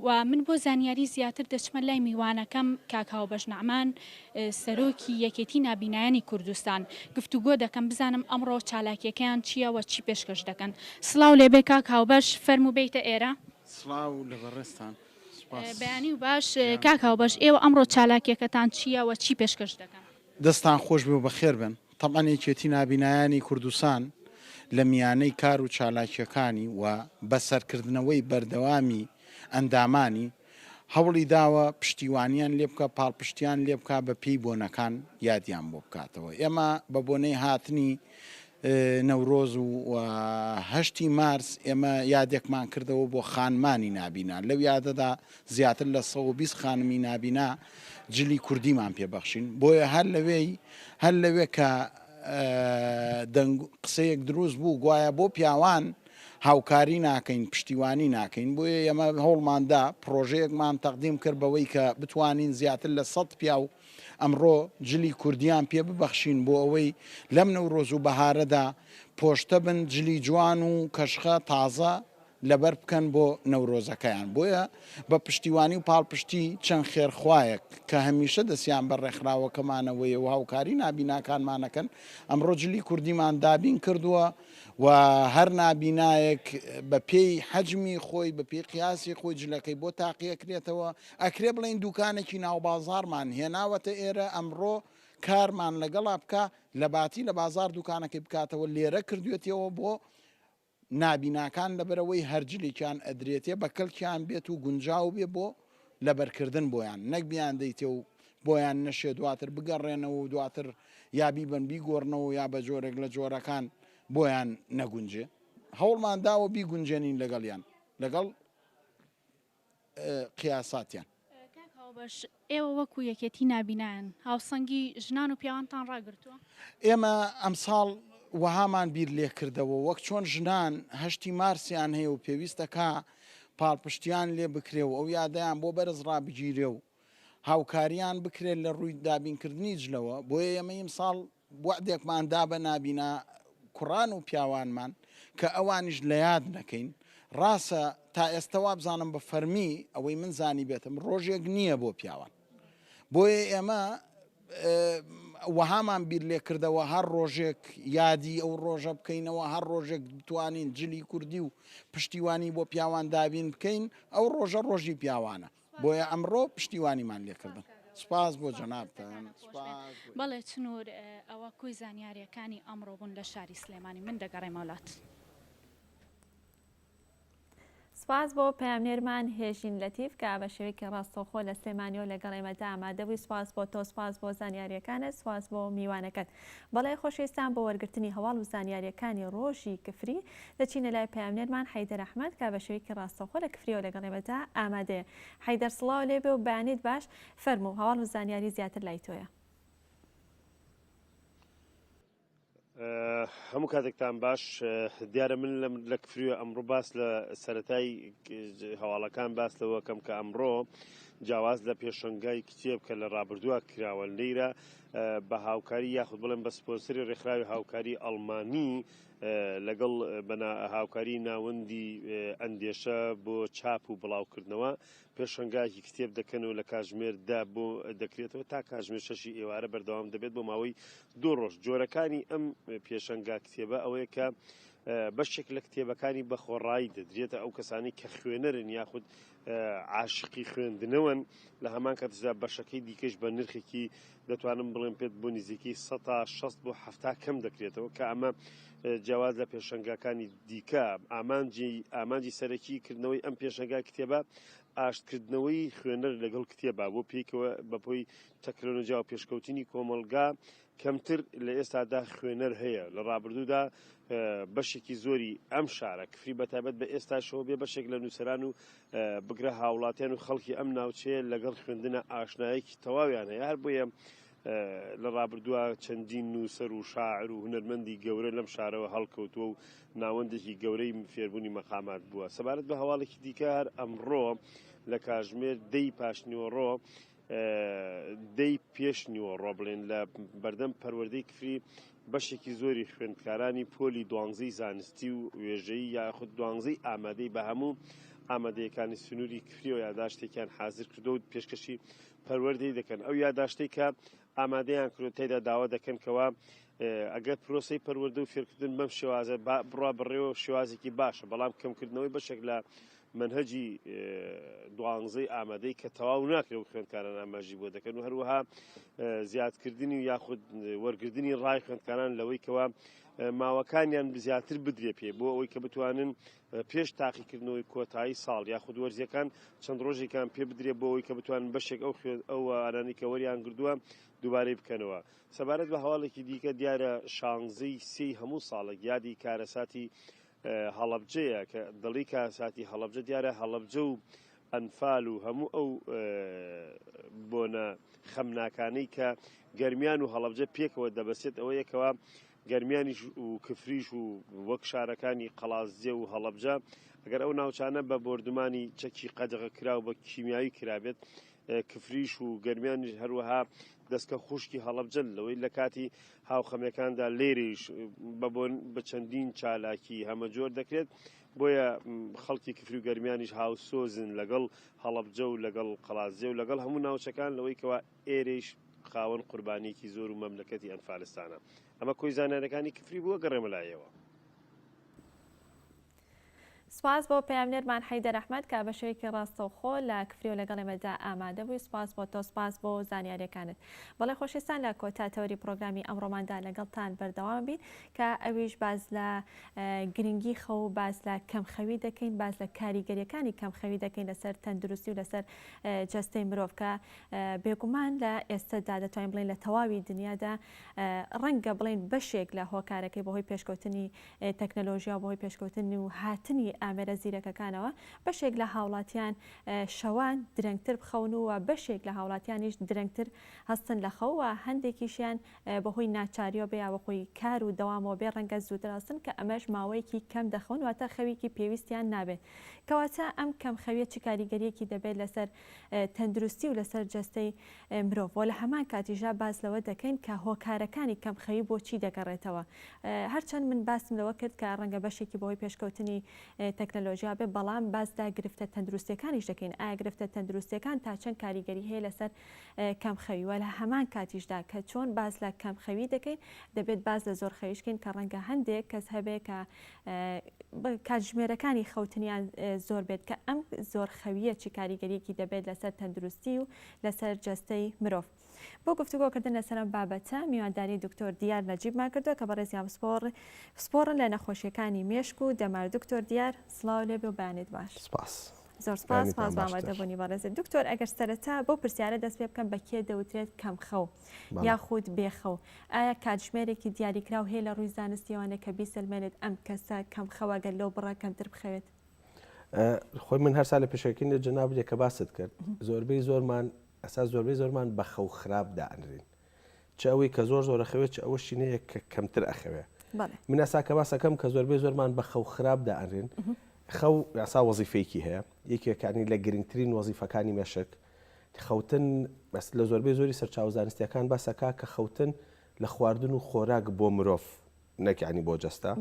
و من بۆ زانیاری زیاتر دەچمە لای میوانەکەم کاک هاوبەش نەعمان سەرۆکی یەکێتی نابینایانی کوردستان گفتوگۆ دەکەم بزانم ئەمڕۆ چالاکیەکەیان چیە و چی پێشکەش دەکەن. سڵاو لێبێ کاک هاوبەش فەرموو بێیتە ئێرە.
سڵاو لە بەڕێزتان سوپاس.
بەیانی و باش کاک هاوبەش ئێوە ئەمڕۆ چالاکیەکەتان چیە و چی پێشکەش دەکەن؟
دەستان خۆش بێ و بەخێر بێن. تەبعەن یەکێتی نابینایانی کوردستان لە میانەی کار و چالاکیەکانی و بەسەرکردنەوەی بەردەوامی ئەندامانی هەوڵی داوە پشتیوانیان لێ بکا، پاڵپشتیان لێ بکا، بە پێی بۆنەکان یادیان بۆ بکاتەوە. ئێمە بە بۆنەی هاتنی نەورۆز و هەشتی مارس ئێمە یادێکمان کردەوە بۆ خانمانی نابینا. لەو یادەدا زیاتر لە 120 خانمی نابینا جلی کوردیمان پێ بەخشین. بۆیە هەر لەوێی هەر لەوێ کە دەنگ قسەیەک دروست بوو گوایە بۆ پیاوان هاوکاری ناکەین، پشتیوانی ناکەین، بۆیە ئێمە هەوڵمان دا پڕۆژەیەکمان تەقدیم کرد بەوەی کە بتوانین زیاتر لە سەت پیاو ئەمڕۆ جلی کوردیان پێ ببەخشین بۆ ئەوەی لەم نەورۆز و بەهارەدا پۆشتە بن جلی جوان و کەشخە تازە لەبەر بکەن بۆ نەورۆزەکەیان بۆیە بە پشتیوانی و پاڵپشتی چەند خێرخوایەک کە هەمیشە دەستیان بە ڕێکخراوەکەمانەوەیە و هاوکاری نابیناکانمانەکەن ئەمڕۆ جلی کوردیمان دابین کردووە و هەر نابینایەک بە پێی حەجمی خۆی بە پێی قیاسی خۆی جلەکەی بۆ تاقی ئەکرێتەوە، ئەکرێ بڵێین دوکانێکی ناوبازاڕمان هێناوەتە ئێرە ئەمڕۆ کارمان لەگەڵا بکا لەباتی لە بازاڕ دوکانەکەی بکاتەوە لێرە کردوێتیەوە بۆ نابیناکان لەبەرئەوەی هەر جلێکیان ئەدرێتێ بە کەلکیان بێت و گونجاو بێ بۆ لەبەرکردن بۆیان نەک بیاندەیتێ و بۆیان نەشێ دواتر بگەڕێنەوە و دواتر یا بیبەن بیگۆڕنەوە یا بە جۆرێک لە جۆرەکان بۆیان نەگونجێ هەوڵمان داوە بیگونجێنین لەگەڵیان لەگەڵ. قیاساتیان.
کاک هاوبەش، ئێوە وەکو یەکێتی نابینایان هاوسەنگی ژنان و پیاوانتان ڕاگرتووە؟
ئێمە ئەمساڵ وەهامان بیر لێکردەوە وەک چۆن ژنان هەشتی مارسیان هەیە و پێویستە کا پاڵپشتیان لێ بکرێ و ئەو یادەیان بۆ بەرز ڕابگیرێ و هاوکاریان بکرێت لە ڕووی دابینکردنی جلەوە، بۆیە ئێمە ئیمساڵ وەعدێکمان دا بە نابینا کوڕان و پیاوانمان کە ئەوانیش لە یاد نەکەین، ڕاستە تا ئێستە وابزانم بە فەرمی ئەوەی من زانیبێتم ڕۆژێک نییە بۆ پیاوان، بۆیە ئێمە وەهامان بیر لێ کردەوە هەر ڕۆژێک یادی ئەو ڕۆژە بکەینەوە، هەر ڕۆژێک بتوانین جلی کوردی و پشتیوانی بۆ پیاوان دابین بکەین، ئەو ڕۆژە ڕۆژی پیاوانە. بۆیە ئەمڕۆ پشتیوانیمان لێکردن. سوپاس بۆ جەنابتان. سوپاس
بۆ. بەڵێ چنور ئەوە کۆی زانیاریەکانی ئەمڕۆ بوون لە شاری سلێمانی من دەگەڕێمەوە لات.
سپاس بۆ پەیامنێرمان هێژین لەتیف کە بە شێوەیەکی ڕاستەوخۆ لە سلێمانیەوە لەگەڵ ئێمەدا ئامادە بووی سپاس بۆ تۆ سپاس بۆ زانیاریەکانت سپاس بۆ میوانەکەت بەڵێ خۆشەویستان بۆ وەرگرتنی هەواڵ و زانیاریەکانی ڕۆژی کفری دەچینە لای پەیامنێرمان حەیدەر ئەحمەد کە بە شێوەیەکی ڕاستەوخۆ لە کفریەوە لەگەڵ ئێمەدا ئامادەیە. حەیدەر سڵاو لێ بێ و بەیانیت باش، فەرموو هەواڵ و زانیاری زیاتر لای تۆیە.
هەموو کاتێکتان باش دیارە من لە کفریوە ئەمڕۆ باس لە سەتای هەواڵەکان باس لەوەکەم کە ئەمڕۆ جیاواز لە پێشەنگای کتێب کە لە ڕابردووە کراوە لەیرە بە هاوکاری یاخود بڵێم بە سپۆنسری ڕێکخراوی هاوکاری ئەڵمانی لەگەڵ هاوکاری ناوەندی ئەندێشە بۆ چاپ و بڵاوکردنەوە پێشەنگایەکی کتێب دەکەن و لە کاژمێر دە بۆ دەکرێتەوە تا کاژمێر شەشی ئێوارە بەردەوام دەبێت بۆ ماوەی دوو ڕۆژ جۆرەکانی ئەم پێشەنگا کتێبە ئەوەیە کە بەشێک لە کتێبەکانی بەخۆڕایی دەدرێتە ئەو کەسانی کە خوێنەرن یاخود عاشقی خوێندنەوەن لە هەمان کاتیشدا بەشەکەی دیکەش بە نرخێکی دەتوانم بڵێم پێت بۆ نزیکەی 160 بۆ 70 کەم دەکرێتەوە کە ئەمە جیاواز لە پێشەنگاکانی دیکە ئامانجی ئامانجی سەرەکی کردنەوەی ئەم پێشەنگا کتێبە ئاشتکردنەوەی خوێنەر لەگەڵ کتێبە بۆ پێکەوە بەپۆی تەکنەلۆژیا و پێشکەوتنی کۆمەڵگا کەمتر لە ئێستادا خوێنەر هەیە، لە ڕابردوودا بەشێکی زۆری ئەم شارە کفری بەتایبەت بە ئێستاشەوە بێ بەشێک لە نووسەران و بگرە هاوڵاتیان و خەڵکی ئەم ناوچەیە لەگەڵ خوێندنە ئاشنایەکی تەواویان هەیە هەر بۆیە لە ڕابردووە چەندین نووسەر و شاعر و هونەرمەندی گەورە لەم شارەوە هەڵکەوتووە و ناوەندێکی گەورەی فێربوونی مەقامات بووە سەبارەت بە هەواڵێکی دیکە هەر ئەمڕۆ لە کاژمێر دەی پاشنیوەڕۆ دەی پێش نیوەڕۆ بڵێن لە بەردەم پەروەردەی کفری بەشێکی زۆری خوێندکارانی پۆلی دوانزەی زانستی و وێژەیی یاخود دوانزەی ئامادەی بە هەموو ئامادەیەکانی سنووری کفری و یاداشتێکیان حازر کردو و پێشکەشی پەروەردەی دەکەن ئەو یاداشتەی کە ئامادەیان کرد تێدا داوا دەکەن کەوا ئەگەر پرۆسەی پەروەردە و فێرکردن بەم شێوازە بڕوا بڕێوە شێوازێکی باشە بەڵام کەمکردنەوەی بەشێک لە مەنهەجی دوانزەی ئامادەی کە تەواو ناکرێت و خوێندکاران ئاماژی بۆ دەکەن و هەروەها زیادکردنی و یاخود وەرگردنی ڕای خوێندکاران لەوەی کەوا ماوەکانیان زیاتر بدرێ پێ بۆ ئەوەی کە بتوانن پێش تاقیکردنەوەی کۆتایی ساڵ یاخود وەرزیەکان چەند ڕۆژێکان پێ بدرێ بۆ ئەوەی کە بتوانن بەشێک ئەو خوێن ئەو ئارانی کە وەریان گردووە دووبارەی بکەنەوە سەبارەت بە هەواڵێکی دیکە دیارە شانزەی سێی هەموو ساڵێک یادی کارەساتی هەڵەبجەیە کە دڵی کارەساتی هەڵەبجە دیارە هەڵەبجە و ئەنفال و هەموو ئەو بۆنە خەمناکانەی کە گەرمیان و هەڵەبجە پێکەوە دەبەسێت ئەوەیە کەوا گەرمیانیش و کفریش و وەک شارەکانی قەڵازجێ و هەڵەبجە ئەگەر ئەو ناوچانە بە بۆردومانی چەکی قەدەغە کراو بە کیمیاوی کرابێت کفریش و گەرمیانیش هەروەها دەستکە خوشکی هەڵەبجەن لەوەی لە کاتی هاوخەمیەکاندا لێرەیش بە بۆن بە چەندین چالاکی هەمەجۆر دەکرێت بۆیە خەڵکی کفری و گەرمیانیش هاوسۆزن لەگەڵ هەڵەبجە و لەگەڵ قەڵادزێ و لەگەڵ هەموو ناوچەکان لەوەی کەوا ئێرەیش خاوەن قوربانیەکی زۆر و مەملەکەتی ئەنفالستانە ئەمە کۆی زانیارەکانی کفری بووە گەڕێمە لایەوە.
سوپاس بۆ پەیامنێرمان حەیدەر ئەحمەد کە بە شێوەیەکی ڕاستەوخۆ لە کفریەوە لەگەڵ ئێمەدا ئامادە بووی سوپاس بۆ تۆ سوپاس بۆ زانیاریەکانت بەڵێ خۆشەویستان لە کۆتا تەوەری پڕۆگرامی ئەمڕۆماندا لەگەڵتان بەردەوام بین کە ئەویش باس لە گرنگی خەو باس لە کەمخەوی دەکەین باس لە کاریگەریەکانی کەمخەوی دەکەین لەسەر تەندروستی و لەسەر جەستەی مرۆڤ کە بێگومان لە ئێستەدا دەتوانین بڵێین لە تەواوی دنیادا ڕەنگە بڵێین بەشێک لە هۆکارەکەی بەهۆی پێشکەوتنی تەکنەلۆژیا و بەهۆی پێشکەوتن و هاتنی. ئامێرە زیرەکەکانەوە بەشێک لە هاوڵاتیان شەوان درەنگتر بخەون و بەشێک لە هاوڵاتیانیش درەنگتر هەستن لە خەو و هەندێکیشیان بەهۆی ناچاریەوە بێ یا بەخۆی کار و دەوامەوە بێ ڕەنگە زووتر هەستن کە ئەمەش ماوەیەکی کەم دەخەون واتە خەوێکی پێویستیان نابێت کەواتە ئەم کەم خەویە چ کاریگەریەکی دەبێت لەسەر تەندروستی و لەسەر جەستەی مرۆڤ وە لە هەمان کاتیشدا باس لەوە دەکەین کە هۆکارەکانی کەم خەوی بۆ چی دەگەڕێتەوە هەرچەند من باسم لەوە کرد کە ڕەنگە بەشێکی بەهۆی پێشکەوتنی تەکنەلۆژیا بێ بەڵام باس لە گرفتە تەندروستیەکانیش دەکەین ئایا گرفتە تەندروستیەکان تا چەند کاریگەری هەیە لەسەر کەم خەوی وە لە هەمان کاتیشدا کە چۆن باس لە کەم خەوی دەکەین دەبێت باس لە زۆر خەویش کەین کە ڕەنگە هەندێک کەس هەبێ کە کاتژمێرەکانی خەوتنیان زۆر بێت کە ئەم زۆر خەویە چی کاریگەریەکی دەبێت لەسەر تەندروستی و لەسەر جەستەی مرۆڤ. بۆ گفتوگۆکردن لەسەر ئەم بابەتە میوانداری دکتۆر دیار نەجیبمان کردووە کە بەڕێزیان پسپۆڕ پسپۆڕن لە نەخۆشیەکانی مێشک و دەمار دکتۆر دیار سڵاو لێبێ و بەیانیت باش.
سپاس.
زۆر سپاس سپاس بۆ ئامادەبوونی بەڕێزت دکتۆر ئەگەر سەرەتا بەو پرسیارە دەست پێ بکەم بە کێ دەوترێت کەمخەو یاخود بێخەو ئایا کاتژمێرێکی دیاریکراو هەیە لە ڕووی زانستیەوانە کە بیسەلمێنێت ئەم کەسە کەمخەوە گەر لەو بڕە کەمتر بخەوێت؟
خۆی من هەرسا لە پێشەکەی لە جەنابێ کە باست کرد زۆربەی زۆرمان ئەسا زۆربەی زۆرمان بە خەو خراپ دائەنرین چ ئەوەی کە زۆر زۆر ئەخەوێت چ ئەوەشی نەیە کە کەمتر ئەخەوێ من ئەسا کە باسەکەم کە زۆربەی زۆرمان بە خەو خراپ دائەنرین خەو یاسا وەزیفەیەکی هەیە یەکێکانی لە گرنگترین وەزیفەکانی مێشک خەوتن بەس لە زۆربەی زۆری سەرچاوە زانستیەکان باسەکە کە خەوتن لە خواردن و خۆراک بۆ مرۆڤ نەک یانی بۆ جەستە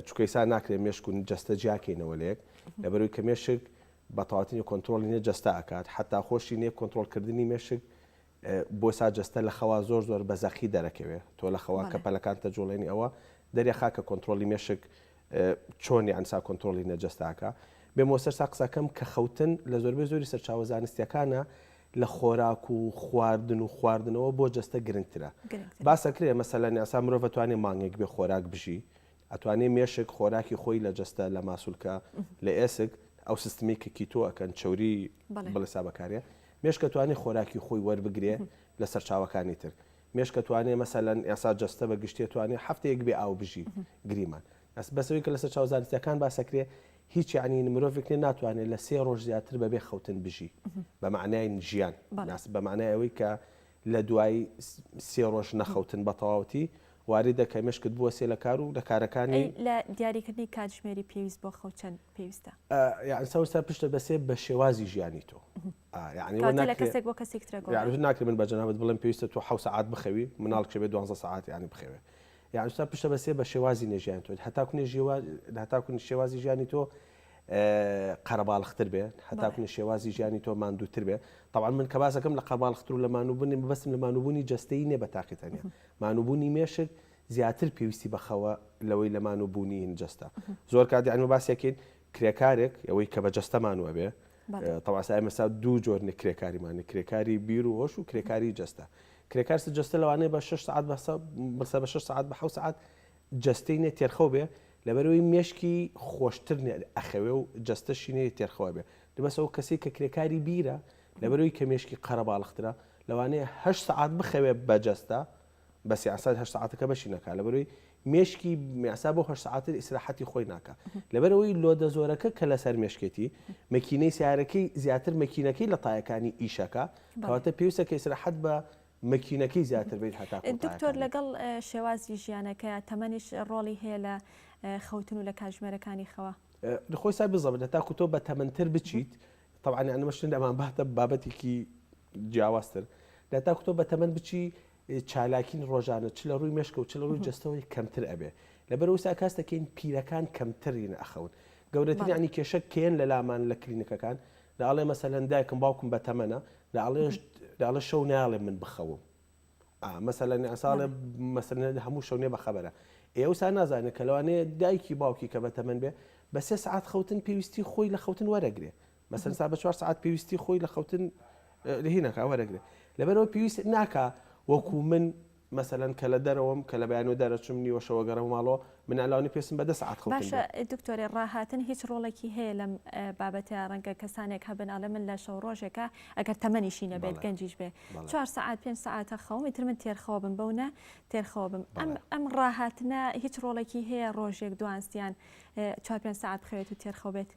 چونکە ئیسا ناکرێت مێشک و جەستە جیاکەینەوە لەیەک لەبەرەوەی کە مێشک بە تەواوەتی کۆنترۆڵی نێ جەستە ئەکات حتا خۆشی نێ کۆنترۆڵکردنی مێشک بۆ سا جەستە لە خەوا زۆر زۆر بە زەقی دەرەکەوێ تۆ لە خەوا کە پەلەکان تەجوڵێنی ئەوە دەرێخا کە کۆنترۆڵی مێشک چۆن یان سا کۆنترۆڵی نەجەستاکە بێمەوە سەر سا قسەکەم کە خەوتن لە زۆربەی زۆری سەرچاوە زانستیەکانە لە خۆراک و خواردن و خواردنەوە بۆ جەستە گرنگترە. باسەکرێ مەسەلەن ئێستا مرۆڤ ئەتوانێ مانگێک بێ خۆراک بژی، ئەتوانێ مێشک خۆراکی خۆی لە جەستە، لە ماسولکە، لە ئێسک، ئەو سیستمەی کە keto ئەکەن چەوری بڵێسا بەکارێ، مێشک ئەتوانێ خۆراکی خۆی وەربگرێ لە سەرچاوەکانی تر. مێشک ئەتوانێ مەسەلەن ئێستا جەستە بە گشتی ئەتوانێ هەفتەیەک بێ ئاو بژی گریمان. بەس ئەوەی کە لە سەرچاوە زانستیەکان باسەکرێ هیچ یەعنی مرۆڤێک نیە ناتوانێت لە سێ ڕۆژ زیاتر بەبێ خەوتن بژی بە مەعنای ژیان بە مەعنای ئەوەی کە لە دوای سێ ڕۆژ نەخەوتن بە تەواوەتی واریدە کە مێشکت بوەسێ لە کار و لە کارەکانی.
ئەی لە دیاریکردنی کاتژمێری پێویست بۆ خەو چەند پێویستە؟
یەعنی سەوسا پشتە بەسێ بە شێوازی ژیانی تۆ.
یەعنی وە ناکرێ کەسێک بۆ کەسێک ترە گۆڕێ.
یەعنی ناکرێ من بە جەنابت بڵێم پێویستە تۆ حەو سەعات بخەوی مناڵ کێ بێ دوانزە سەعات یەعنی بخەوێ. یەعنی سا پشتە بەسێ بە شێوازی نەژیانی تۆ هەتاکو نەژیوا هەتاکو شێوازی ژیانی تۆ قەرەباڵختر بێ هەتاکو شێوازی ژیانی تۆ ماندووتر بێ طبعا من کە باسەکەم لە قەرباڵختر و لە مانووبوونی مەبەستم لە مانووبوونی جەستەیی نێ بە تاقی تەنیا مانووبوونی مێشک زیاتر پێویستی بەخەوە لەوەی لە مانووبوونی جەستە زۆر کات یعنی باسێکین کرێکارێک ئەوەی کە بە جەستە مانووە بێ تەبعا ئێمە سا دوو جۆر نە کرێکاریمان کرێکاری بیر و هۆش و کرێکاری جەستە کرێکار سە جەستە لەوانەیە بە 6 سعات بەسە بەسە بە 6 سعات بە 7 سعات جەستەی نێ تێرخەو بێ لەبەرەوەی مێشکی خۆشتر نێ ئەخەوێ و جەستەشی نێ تێرخەوە بێ بەس ئەو کەسی کە کرێکاری بیرە لەبەرەوەی کە مێشکی قەرەباڵخترە لەوانەیە 8 سعات بخەوێ بە جەستە بەس یاسا هەشت سەعاتەکە بەشی نەکا لەبەرەوەی مێشکی یاسا بۆ هەشت سەعاتر ئیسراحەتی خۆی ناکا لەبەرەوەی load ە زۆرەکە کە لەسەر مێشکێتی مەکینەی سیارەکەی زیاتر مەکینەکەی لە تایەکانی ئیشەکە کەواتە پێویستە کە ئیسراحەت بە مەکینەکەی زیاتر بیت هەتا
دکتۆر لەگەڵ شێوازی ژیانەکەی تەمەنیش ڕۆڵی هەیە لە خەوتن و لە کاتژمێرەکانی خەوە
خۆی سا بزەبت هەتاکو تۆ بە تەمەنتر بچیت طبعا یعنی مەشتن ئەمان باتە بابەتێکی جیاوازتر هەتاکو تۆ بە تەمەن بچی چالاکین ڕۆژانە چ لە ڕووی مێشکە و چ لە ڕووی جەستەوەی کەمتر ئەبێ لەبەر وسا کاس دەکەین پیرەکان کەمترین ئەخەون گەورەترین ینی کێشە کێن لە لامان لە کلینکەکان داڵێ مەسەلەن دایکم باوکم بە تەمەنە داڵێ شەو ناڵێ من بخەوم مەسەلەن ئەساڵێ مەسەلەن هەموو شەو نێ بەخەبەرە ئێوسا نازانێت کە لەوانەیە دایکی باوکی کە بە تەمەن بێ بە سێ سعات خەوتن پێویستی خۆی لە خەوتن وەرەگرێ مەسەن سا بە چوار سعات پێویستی خۆی لە خەوتن لە هینەکە وەرەگرێ لەبەرەوە پێویست ناکا وەکو من. مەسەلەن کە لە دەرەوەم کە لە بەیانەوە دەرەچم نیوە شەوە گەڕێمە ماڵەوە من ئەلاونی پێستم بە دە سەعات خەوتن
باشە
بێ.
دکتۆرێ ڕاهاتن هیچ ڕۆڵێکی هەیە لەم بابەتە ڕەنگە کەسانێک هەبن ئەڵێ من لە شەو ڕۆژێکا ئەگەر تەمەنیشی نەبێت
بەڵێ
گەنجیش بێ
بەڵێ.
چوار سەعات پێنج سەعاتە خەوم ئیتر من تێرخەوە بم بەو نا تێرخەوە بم ئەم
بەڵێ.
ئەم ڕاهاتنە هیچ ڕۆڵێکی هەیە ڕۆژێک دوان سیان چوار پێنج سەعات بخەوێت و تێرخەو بێت؟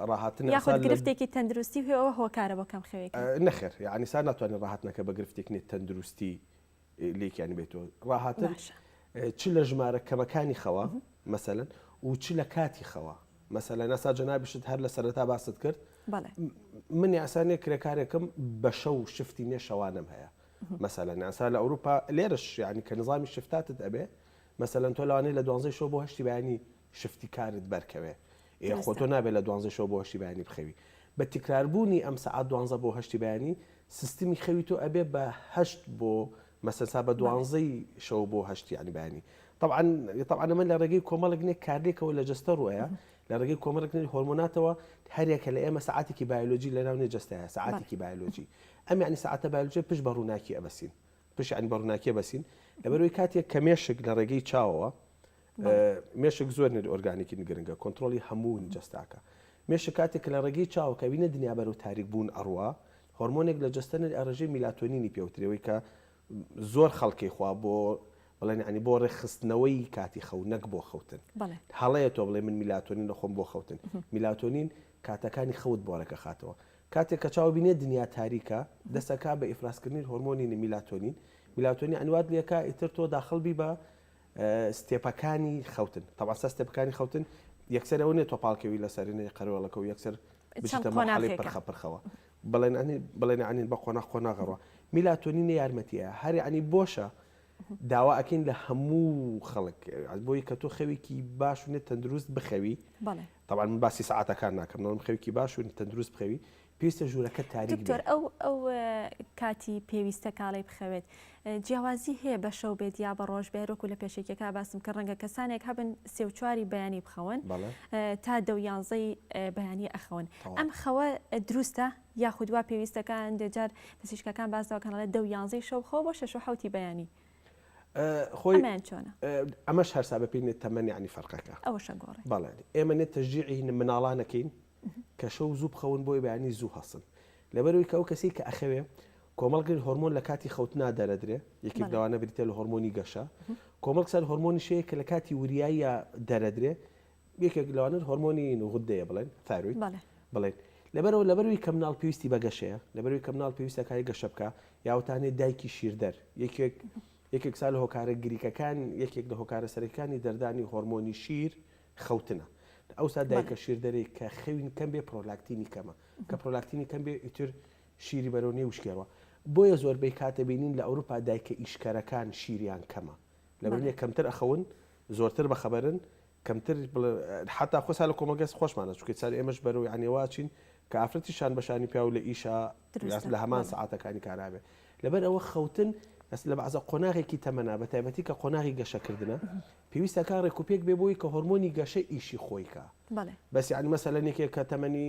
ڕاهاتن
یاخود
ئەسا لە
گرفتێکی تەندروستی هەیە ئەوە هۆکارە بۆ کەم خەوێکە؟
نەخێر یەعنی سا ناتوانین ڕاهاتنەکە بە گرفتێک نێ تەندروستی لێکیانی بێتەوە ڕاهاتن
باشە.
چ لە ژمارە کەمەکانی خەوە مەسەلەن و چ لە کاتی خەوە مەسەلەن ئەسا جەنابیشت هەر لە سەرەتا باست کرد
بەڵێ.
من یاسانێ کرێکارێکم بە شەو شفتی نێ شەوانم هەیە مەسەلەن ئەسا لە ئەوروپا لێرەش یعنی کە نظامی شفتاتت ئەبێ مەسەلەن تۆ لەوانەیە لە دوانزەی شەو بۆ هەشتی بەیانی شفتی کارت بەرکەوێ ئێ خۆ
دروستە.
تۆ نابێ لە دوانزەی شەو بۆ هەشتی بەیانی بخەوی بە تکراربوونی ئەم سەعات دوانزە بۆ هەشتی بەیانی سیستمی خەوی تۆ ئەبێ بە هەشت بۆ مەسەن سا بە دوانزەی شەو بۆ هەشت یعنی بەیانی طبعا طبعا ئەمە لە ڕێگەی کۆمەڵێک نێ کارلێکەوە لە جەستە ڕوەیە لە ڕێگەی کۆمەڵێک نێ هۆرمۆناتەوە هەرێکە لە ئێمە سەعاتێکی بایۆلۆجی لە ناو نێ جەستەیە سەعاتێکی بایۆلۆجی ئەم یعنی سەعاتە بایۆلۆجی پشت بە ڕووناکی ئەبەسین پشت یعنی بە ڕووناکی ئەبەسین لەبەرەوەی کاتێک کە مێشک لە ڕێگەی چاوەوە مێشک زۆر نێ ئۆرگانێکی گرنگە کۆنترۆڵی هەموو جەستاکە مێشک کاتێک کە لە ڕێگەی چاوە کە بینە دنیا بەرەو تاریک بوون ئەڕوا هۆرمۆنێک لە جەستە نەری ئەڕێژەی میلاتۆنینی پێوترێ کە زۆر خەڵکی خوا بۆ بڵێن یعنی بۆ ڕێکخستنەوەی کاتی خەو نەک بۆ خەوتن هەڵەیە تۆ بڵێ من میلاتۆنین دەخۆم بۆ خەوتن میلاتۆنین کاتەکانی خەوت بۆ ڕێکەخاتەوە کاتێک کە چاو بینێ دنیا تاریکە دەسەکا بە ئیفرازکردنی هۆرمۆنی میلاتۆنین میلاتۆنین ئەنوات لێکا ئیتر تۆ داخل بی بە ستێپەکانی خەوتن تەبعەن سا ستێپەکانی خەوتن یەکسەر ئەوە نیە تۆ پاڵکەوی لەسەر نێ قەرەوەڵەکە و یەکسەر بچیتە مەرحەلەی پرخە پرخەوە بڵێن ئەنی بڵێن ئەنین بە قۆناغ قۆناغەڕوە میلاتۆنین یارمەتیە هەر ینی بۆشە داوا ئەکەین لە هەموو خەڵک بۆی کە تۆ خەوێکی باش و نێ تەندروست بخەوی طبعا من باسی سعاتەکان ناکەم نەڵم خەوێکی باش و تەندروست بخەوی پێویستە ژوورەکە تاریک
دکتۆر
بێ.
ئەو ئەو کاتی پێویستە کاڵی بخەوێت جیاوازی هەیە بە شەو بێت یا بە ڕۆژ بێت وەکو لە پێشەکیەکە باسم کرد ڕەنگە کەسانێک هەبن سێ و چواری بەیانی بخەون
بەڵێ.
تا دە و یانزەی بەیانی ئەخەون
تەواو.
ئەم خەوە دروستە یاخود وا پێویستەکە هەندێک جار پزیشکەکان باس دەکەن ئەڵێ دە و یانزەی شەو بخەوە بۆ شەش و حەوتی بەیانی
خۆی
ئەمەیان چۆنە؟
ئەمەش هەرسا بەپێی نێت تەمەن یانی فەرقەکە.
ئەوەشە گۆڕێ.
بەڵێ ئێمە نێت تەشجیعی مناڵانەکەین کە شەو زوو بخەون بۆی بەیانی زوو هەسن لەبەرئەوەی کە ئەو کەسەی کە ئەخەوێ کۆمەڵگە هۆرمۆن لە کاتی خەوتنا دەرەدرێ یەکێک لەوانە بریتە لە هۆرمۆنی گەشە کۆمەڵک سەر هۆرمۆنی شەیە کە لە کاتی وریاییە دەرەدرێ یەکێک لەوانە هۆرمۆنی غدەیە بڵێن thyroid بڵێن لەبەرەوە لەبەروی کە مناڵ پێویستی بە گەشەیە لەبەروی کە مناڵ پێویستە کاری گەشە بکە یاوتانێ دایکی شیردەر یەکێک یەکێک سا لە هۆکارە گریکەکان یەکێک لە هۆکارە سەرەکانی دەردانی هۆرمۆنی شیر خەوتنە. ئەوسا دایکە شیردەرەی کە خەوین کەم بێ پرۆلاکتینی کەمە. کە پرۆلاکتینی کەم بێ ئیتر شیری بەرەو نێو وشکێڕوە. بۆیە زۆربەی کات دەبینین لە ئەوروپا دایکە ئیشکەرەکان شیریان کەمە. لەبەر نیە کەمتر ئەخەون، زۆرتر بەخەبەرن، کەمتر بڵێ حەتا خۆسا لە کۆمەڵگەس خۆشمانە چونکە سار ئێمەش بەرەو یانی وا ئەچین کە ئافرەتی شان بە شانی پیاو لە ئیشا
دروستە
لە هەمان
بەڵێ.
سەعاتەکانی کارا بێ. لەبەر ئەوە خەوتن ئەس لە بەعزە قۆناغێکی تەمەنا بە تایبەتی کە قۆناغی گەشەکردنە پێویستە کا ڕێکوپێک بێ بۆی کە هۆرمۆنی گەشە ئیشی خۆی کا
بەڵێ.
بەس یعنی مەسەلەن یەکێک کە تەمەنی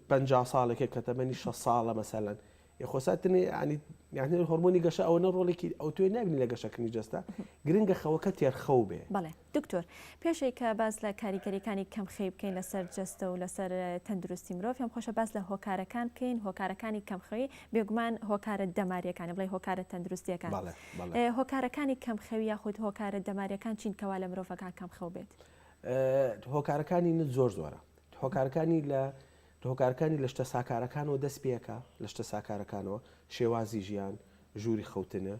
50 ساڵ یەکێک کە تەمەنی 60 ساڵە مەسەلەن ئێ خۆ ساتنێ یعنی یعنی هۆرمۆنی گەشە ئەوەنە ڕۆڵێکی ئەوتۆی نابینی لە گەشەکردنی جەستە گرنگە خەوەکە تێرخەو بێ.
بەڵێ دکتۆر پێشەی کە باس لە کاریگەریەکانی کەم خەوی بکەین لەسەر جەستە و لەسەر تەندروستی مرۆڤ پێم خۆشە باس لە هۆکارەکان بکەین هۆکارەکانی کەم خەوی بێگومان هۆکارە دەماریەکانی بڵێ هۆکارە تەندروستیەکان
بەڵێ بەڵێ.
هۆکارەکانی کەم خەوی یاخود هۆکارە دەماریەکان چین کەوا لە مرۆڤەکان کەم خەو بێت؟
هۆکارەکانی نت زۆر زۆرە هۆکارەکانی لە هۆکارەکانی لە شتە ساکارەکانەوە دەست پێکا لە شتە ساکارەکانەوە شێوازی ژیان ژووری خەوتنە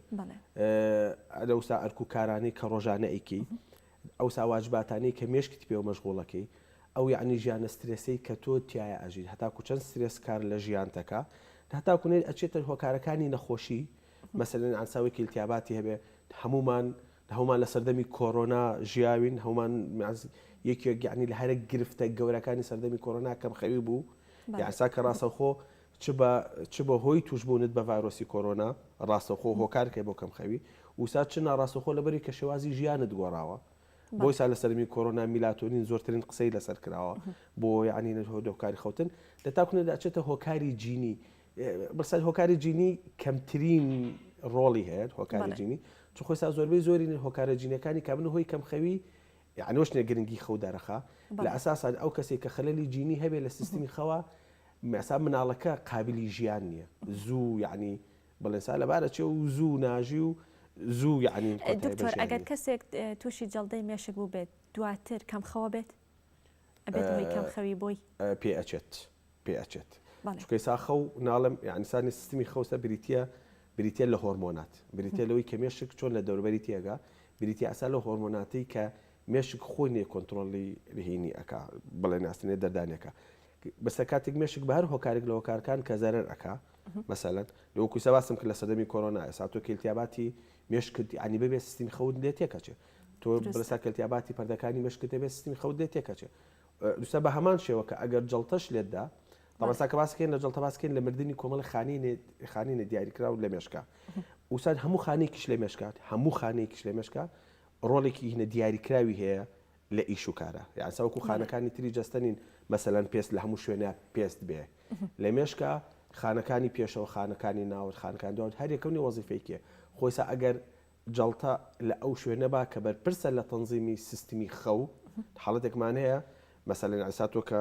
لەوسا ئەرک و کارانەی کە ڕۆژانە ئەیکەی ئەوسا واجباتانەی کە مێشکت پێوە مەشغوڵەکەی ئەو یەعنی ژیانە سترێسەی کە تۆ تیایا ئەژیت هەتاکو چەند سترێس کار لە ژیانتەکا هەتاکو نێت ئەچێتە هۆکارەکانی نەخۆشی مەسەلەن ئانساوێکی التیاباتی هەبێ هەمومان هەمومان لە سەردەمی کۆرۆنا ژیاوین هەمومان یەکێک یعنی لە هەرە گرفتە گەورەکانی سەردەمی کۆرۆنا کەم خەوی بوو یاسا کە ڕاستەوخۆ چ بە چ بە هۆی توشبوونت بە ڤایرۆسی کۆرۆنا ڕاستەوخۆ هۆکارکەی بۆ کەم خەوی وسا چ ناڕاستەوخۆ لەبەری کە شێوازی ژیانت گۆڕاوە بۆی سا لە سەرمی کۆرۆنا میلاتۆنین زۆرترین قسەی لەسەر کراوە بۆ یعنی هۆکاری خەوتن لە تاکونە دەچێتە هۆکاری جینی بەسەر هۆکاری جینی کەمترین ڕۆڵی هەیە هۆکاری جینی. چ خۆی سا زۆربەی زۆری هۆکارە جینەکانی کە بن هۆی کەمخەوی یعنی وەشنێ گرنگی خەو دەرەخا لە ئەساسا ئەو کەسێک کە خەلەلی جینی هەبێ لە سیستمی خەوە مەسا مناڵەکە قابلی ژیان نییە زوو یعنی بڵێن سا لەبارە چێ و زوو ناژی و زوو یعنی
دکتۆر ئەگەر کەسێک تووشی جەڵدەی مێشک بوو بێت دواتر کەم خەوە بێت ئەبێت هۆی کەم خەوی بۆی
پێ ئەچێت پێ ئەچێت چونکە ئێستا خەو ناڵێم یعنی سانی سیستمی خەوسە بریتە بریتە لە هۆرمۆنات بریتە لەوەی کە مێشک چۆن لە دەوربەری تێگا بریتە ئەسا لە هۆرمۆناتی کە مێشک خۆی نێ کۆنتترۆلی هینی ئەک بڵێ ناسنێ دەردانەکە بەسە کاتێک مێشک بە هەر هۆکارێک لە هۆکارەکان کە زەرەر ئەکا مەسەلەن لەوەکو سە باسم کرد لە سەردەمی کۆرۆنا ئێستا تۆ کەلتیاباتی مێشکت ینی ببێ سیستمی خەوت لێ تێکەچێ تۆ بلسا کەلتیاباتی پەردەکانی مێشکت دەبێت سیستمی خەوت لێ تێکەچێ دوسە بە هەمان شێوە کە ئەگەر جەڵتەش لێتدا تەمەسا کە باسکەین لە جەڵتە باسکەین لە مردنی کۆمەڵی خانی خانی دیاریکراو لە مێشکە وسان هەموو خانێکیش لە مێشکات هەموو خانێکیش لە مێشکە ڕۆڵێکی هینە دیاریکراوی هەیە لە ئیش و کارا یان سا وەکو خانەکانی تری جەستە نین مەسەلەن پێست لە هەموو شوێنە پێست بێ لە مێشکا خانەکانی پێشەوە خانەکانی ناوت خانەکان دواوت هەر یەکەو نیە وەزیفەیەکی خۆی سا ئەگەر جەڵتە لە ئەو شوێنە با کە بەرپرسە لە تەنزیمی سیستمی خەو حاڵەتێکمان هەیە مەسەلەن ئێستا تۆ کە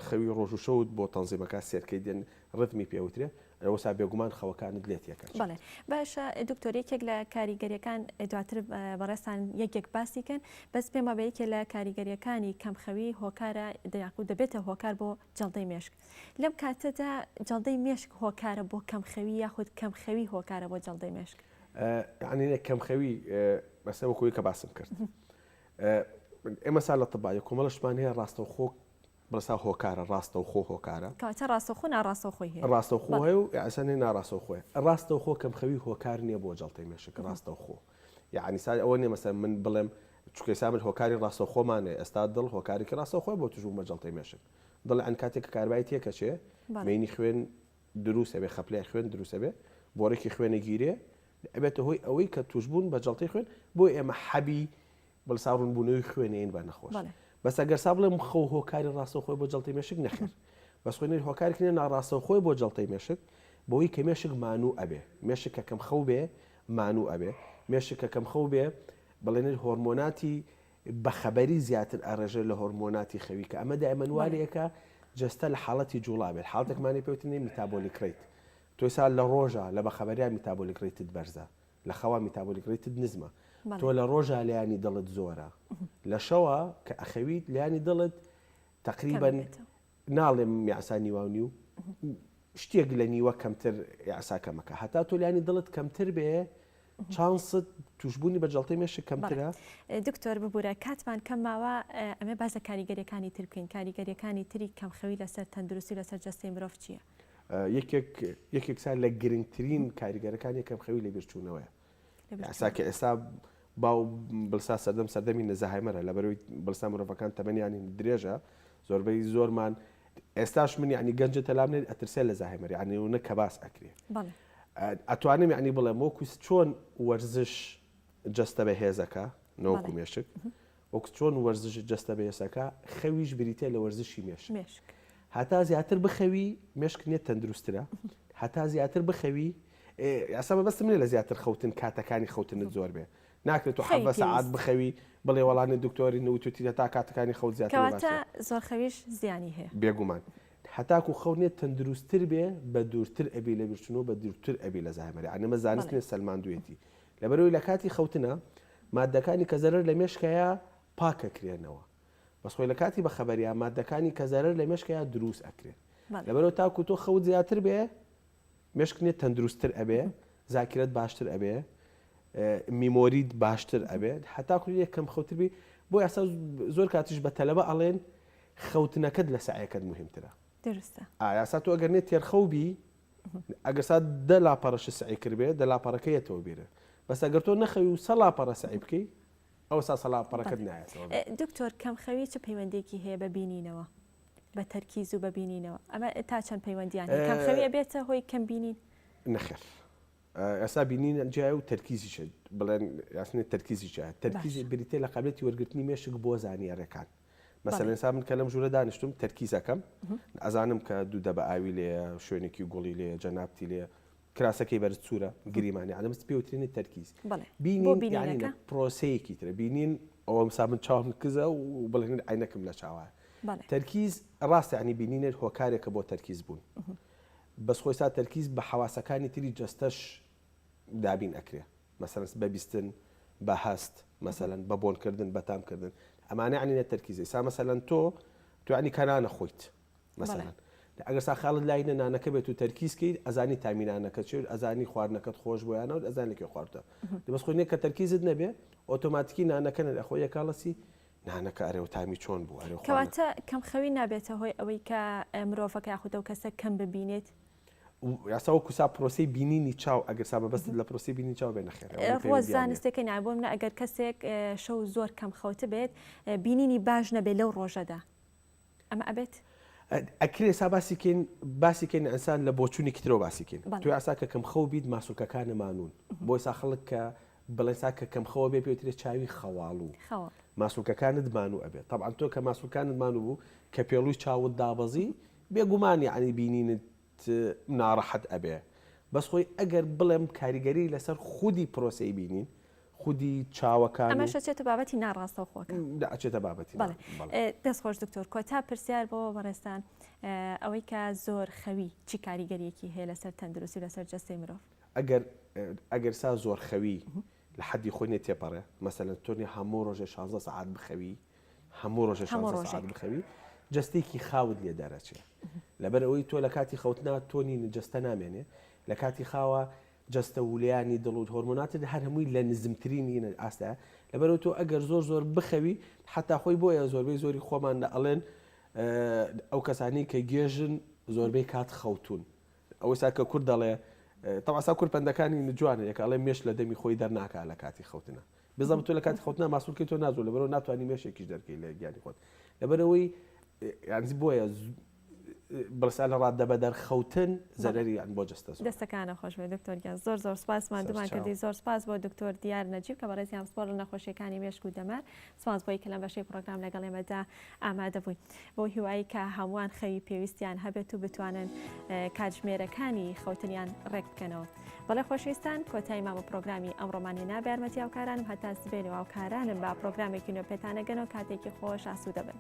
خەوی ڕۆژ و شەوت بۆ تەنزیمەکە سێرکەی دێن ڕتمی پێوترێ ئەوسا بێگومان خەوەکانت لێ تێکەچێت.
بەڵێ باشە دکتۆر یەکێک لە کاریگەریەکان دواتر بەڕێزتان یەک یەک باسی کەن بەس پێم وابێ یەکێ لە کاریگەریەکانی کەمخەوی هۆکارە یاخود دەبێتە هۆکار بۆ جەڵدەی مێشک لەم کاتەدا جەڵدەی مێشک هۆکارە بۆ کەمخەوی یاخود کەمخەوی هۆکارە بۆ جەڵدەی مێشک؟
یعنی کەمخەوی بەسە وەکوی کە باسم کرد ئێمە سا لە طبایە کۆمەڵە شتمان هەیە ڕاستەوخۆ بڵێسا هۆکارە ڕاستەوخۆ هۆکارە.
کەواتە ڕاستەوخۆ ناڕاستەوخۆی هەیە.
ڕاستەوخۆ هەیە و ئەسا نێ ناڕاستەوخۆیە. ڕاستەوخۆ کەمخەوی هۆکار نییە بۆ جەڵتەی مێشک ڕاستەوخۆ. یەعنی سا ئەوە نییە مەسەلەن من بڵێم چونکە ئێستا من هۆکاری ڕاستەوخۆمان هەیە ئێستا دڵ هۆکارێکی ڕاستەوخۆیە بۆ تووشبوون بە جەڵتەی مێشک. دڵ یەعنی کاتێک کە کارەبای تێکەچێ مەینی خوێن دروست ئەبێ خەپلەی خوێن دروست ئەبێ بۆڕێکی خوێن ئەگیرێ ئەبێتە هۆی ئەوەی کە تووشبوون بە جەڵتەی خوێن بۆیە ئێمە حەبی بڵسا ڕوونبوونەوەی خوێنەین بە نەخۆش بەس ئەگەر سا بڵێم خەو هۆکاری ڕاستەوخۆی بۆ جەڵتەی مێشک نەخێر بەس خوێنەر هۆکارێک نیە ناڕاستەوخۆی بۆ جەڵتەی مێشک بەوەی کە مێشک مانوو ئەبێ مێشک کە کەم خەو بێ مانوو ئەبێ مێشک کە کەم خەو بێ بڵێنێت هۆرمۆناتی بەخەبەری زیاتر ئەڕێژێ لە هۆرمۆناتی خەوی کە ئەمە دائیمەن وا لێکە جەستە لە حاڵەتی جوڵا بێت حاڵەتێکمانی پێوتنی metabolic rate تۆ سا لە ڕۆژە لە بەخەبەریا metabolic rate ت بەرزە لە خەوا metabolic rate ت نزمە تۆ لە ڕۆژا لیانی دڵت زۆرە لە شەوە کە ئەخەویت لیانی دڵت تقریبا ناڵێم یاسا نیوە و نیو شتێک لە نیوە کەمتر یاسا کەمەکە هەتا تۆ لیانی دڵت کەمتر بێ چانست توشببوونی بە جەڵتەی مێشک کەمترە
دکتۆر ببوورە کاتمان کەم ماوە ئەمێ باس لە کاریگەریەکانی تر بکەین کاریگەریەکانی تری کەمخەوی لەسەر تەندروستی لەسەر جەستەی مرۆڤ چییە؟
یەکێک یەکێک سا لە گرنگترین کاریگەرەکانی کەمخەوی لەبیرچوونەوەیە ئاسا کە ئێستا باو بلسا سەردەم سەردەمی نەزەهایمەرە لەبەرەوەی بلسا مرۆڤەکان تەمەنیان درێژە زۆربەی زۆرمان ئێستاش من یعنی گەنجە تەلام نێت ئەترسێ لە زاهێمەر یعنی و نە کە باس ئەکرێ ئەتوانم یعنی بڵێم وەکو چۆن وەرزش جەستە بە هێزەکە نەوەکو مێشک وەک چۆن وەرزش جەستە بەهێزەکە، خەویش بریتیە لە وەرزشی مێشک. هەتا زیاتر بخەوی مێشک نیە تەندروستترە، هەتا زیاتر بخەوی ئێستا مەبەستم نیە لە زیاتر خەوتن کاتەکانی خەوتنت زۆر بێ، ناکرێت تۆ حەڤە سەعات بخەوی بڵێ وەڵا نە دکتۆری نەوتوتی هەتا کاتەکانی خەوت زیاتر بێ
کەواتە
باشترە.
زۆر خەویش زیانی هەیە.
بێگومان. هەتاکو خەو نیە تەندروستتر بێ بە دوورتر ئەبی لە بیرچوونەوە بە دوورتر ئەبی لە زایمەر یانی ئەمە زانست نیە سەلماندوویەتی. لەبەرئەوەی لە کاتی خەوتنا ماددەکانی کە زەرەر لە مێشکەیە پاکەکرێنەوە بەس خۆی لە کاتی بەخەبەریا ماددەکانی کە زەرەر لە مێشکەیە دروست ئەکرێن لەبەرئەوە تاکو تۆ خەوت زیاتر بێ مێشک نیە تەندروستتر ئەبێ زاکرەت باشتر ئەبێ memory ت باشتر ئەبێ هەتاکو یەک کەم خەوتر بی بۆ ئێستا زۆر کاتیش بە تەلەبە ئەڵێن خەوتنەکەت لە سەعیەکەت مهمترە
دروستە
ئاسا تۆ ئەگەر نێ تێرخەو بی ئەگەر سا دە لاپەڕەشت سەعی کردبێ دە لاپەڕەکە یەتەوە بیرت بەس ئەگەر تۆ نەخەوی و سە لاپەڕە سەعی بکەی ئەوسا سە لاپەڕەکەت نایەتەوە بیر.
دکتۆر کەمخەوی چ پەیوەندیەکی هەیە بە بینینەوە بە تەرکیز و بە بینینەوە ئەمە تا چەند پەیوەندیان هەیە کەمخەوی ئەبێتە هۆی کەم بینین؟
نەخێر ئێستا بینین جیایە و تەرکیزیش بڵێن یاسنێ تەرکیزی جیایە تەرکیز بریتیە لە قابلەتی وەرگرتنی مێشک بۆ زانیاریەکان مەسەلەن ئێستا من کە لەم ژوورە دانیشتوم تەرکیز ئەکەم ئەزانم کە دوو دەبە ئاوی لێیە شوێنێکی گوڵی لێیە جەنابتی لێیە. کراسەکەی بەرز سوورە گریمانی عەدەم پێوترێنی تەرکیز بینین یعنی پرۆسەیەکی ترە بینین ئەوە مسا من چاوم کزە و بڵێن عینەکم لە چاوە تەرکیز ڕاستە ینی بینینێت هۆکارێکە بۆ تەرکیز بوون بەس خۆی سا تەرکیز بە حواسەکانی تری جەستەش دابین ئەکرێ مەسەلەن بە بیستن بە هەست مەسەلەن بە بۆنکردن بە تامکردن ئەمانە عنی نە تەرکیزە سا مەسەلەن تۆ تۆ عنی کە نانە خۆیت مەسەلەن ئەگەر سا خاڵت لای نە نانەکە بێت و تەرکیز کەیت ئەزانی تامی نانەکە چێ ئەزانی خواردنەکەت خۆش بۆ یانەوە ئەزانی لەکوێ خواردووە بەس خۆی نیە کە تەرکیزت نەبێ ئۆتۆماتیکی نانەکە نە خۆی یەکاڵەسی نانەکە ئەرێ و تامی چۆن بوو ئەرێ
کەواتە کەم خەوی نابێتە هۆی ئەوەی کە مرۆڤەکە یاخود ئەو کەسە کەم ببینێت
یاسا وەکو سا پرۆسەی بینینی چاو ئەگەر سا مەبەستت لە پرۆسەی بینینی چاو بێ نەخێر ئەوە
ڕۆ زانستەکەی نا بۆ منە ئەگەر کەسێک شەو زۆر کەم خەوت بێت بینینی باش نەبێت لەو ڕۆژەدا ئەمە ئەبێت؟
ئەکرێ سا باسی کەین باسی کەین ئینسان لە بۆچوونێکی ترەوە باسی کەین تۆ ئاسا کە کەم خەو بیت ماسولکەکانە مانوون بۆ سا خەڵک کە بڵێ سا کە کەم خەوە بێ پێوترێ چاوی خەواڵوو ماسولکەکانت مانوو ئەبێت تەبعەن تۆ کە ماسولکانت مانوو بوو کە پێڵووی چاوت دابەزی بێگومان یەعنی بینینت ناڕەحەت ئەبێ بەس خۆی ئەگەر بڵێم کاریگەری لەسەر خودی پرۆسەی بینین خودی چاوەکان
ئەمەش ئەچێتە بابەتی ناڕاستەوخۆکە
ئەچێتە بابەتی
بەڵێ دەست خۆش دکتۆر کۆتا پرسیار بۆ بەڕێزتان ئەوەی کە زۆر خەوی چی کاریگەریەکی هەیە لەسەر تەندروستی لەسەر جەستەی مرۆڤ
ئەگەر ئەگەر سا زۆر خەوی لە حەدی خۆی نێ تێپەڕێ مەسەلەن تۆ نێ هەموو ڕۆژێ 16 سەعات بخەوی هەموو ڕۆژێ 16 سەعات بخەوی جەستێکی خاوت لێ دەرەچێ لەبەر ئەوەی تۆ لە کاتی خەوتنا تۆ نین جەستە نامێنێ لە کاتی خاوە جەستە ولێیانی دڵ و هۆرمۆناتت هەر هەمووی لە نزمترین ئاستە لەبەرەوە تۆ ئەگەر زۆر زۆر بخەوی حتا خۆی بۆیە زۆربەی زۆری خۆمان لە ئەڵێن ئەو کەسانی کە گێژن زۆربەی کات خەوتون ئەوەسا کە کورد دەڵێ تەبعا سا کورد پەندەکانی جوانە یەکە ئەڵێ مێش لە دەمی خۆی دەرناکا لە کاتی خەوتنە بزانم تۆ لە کاتی خەوتنا ماسولکەی تۆ نازۆ لەبەرەوە ناتوانانی مێشێکیش دەرکەی لە گیانی خۆت لەبەرەوەی یانزی بۆیە بڵسا لە ڕاددە بەدەر خەوتن زەرەری یان بۆ جەستە زۆر.
دەستەکانە خۆش بێت دکتۆر گیان زۆر زۆر سپاس ماندوومان کردی زۆر سپاس بۆ دکتۆر دیار نەجیب کە بەڕێزیان پسپۆڕ لە نەخۆشیەکانی مێشک و دەمار سپاس بۆی کە لەم بەشەی پڕۆگرام لەگەڵ ئێمەدا ئامادە بووین بەو هیوایی کە هەمووان خەوی پێویستیان هەبێت و بتوانن کاتژمێرەکانی خەوتنیان ڕێک بکەنەوە. بەڵێ خۆشەویستان کۆتایی ما بە پرۆگرامی ئەمڕۆمان هێنا بە یارمەتی هاوکارانم هەتا سبەینێ هاوکارانم بە پرۆگرامێکی نوێ پێتانەگەنەوە کاتێکی خۆش ئاسوودە بن.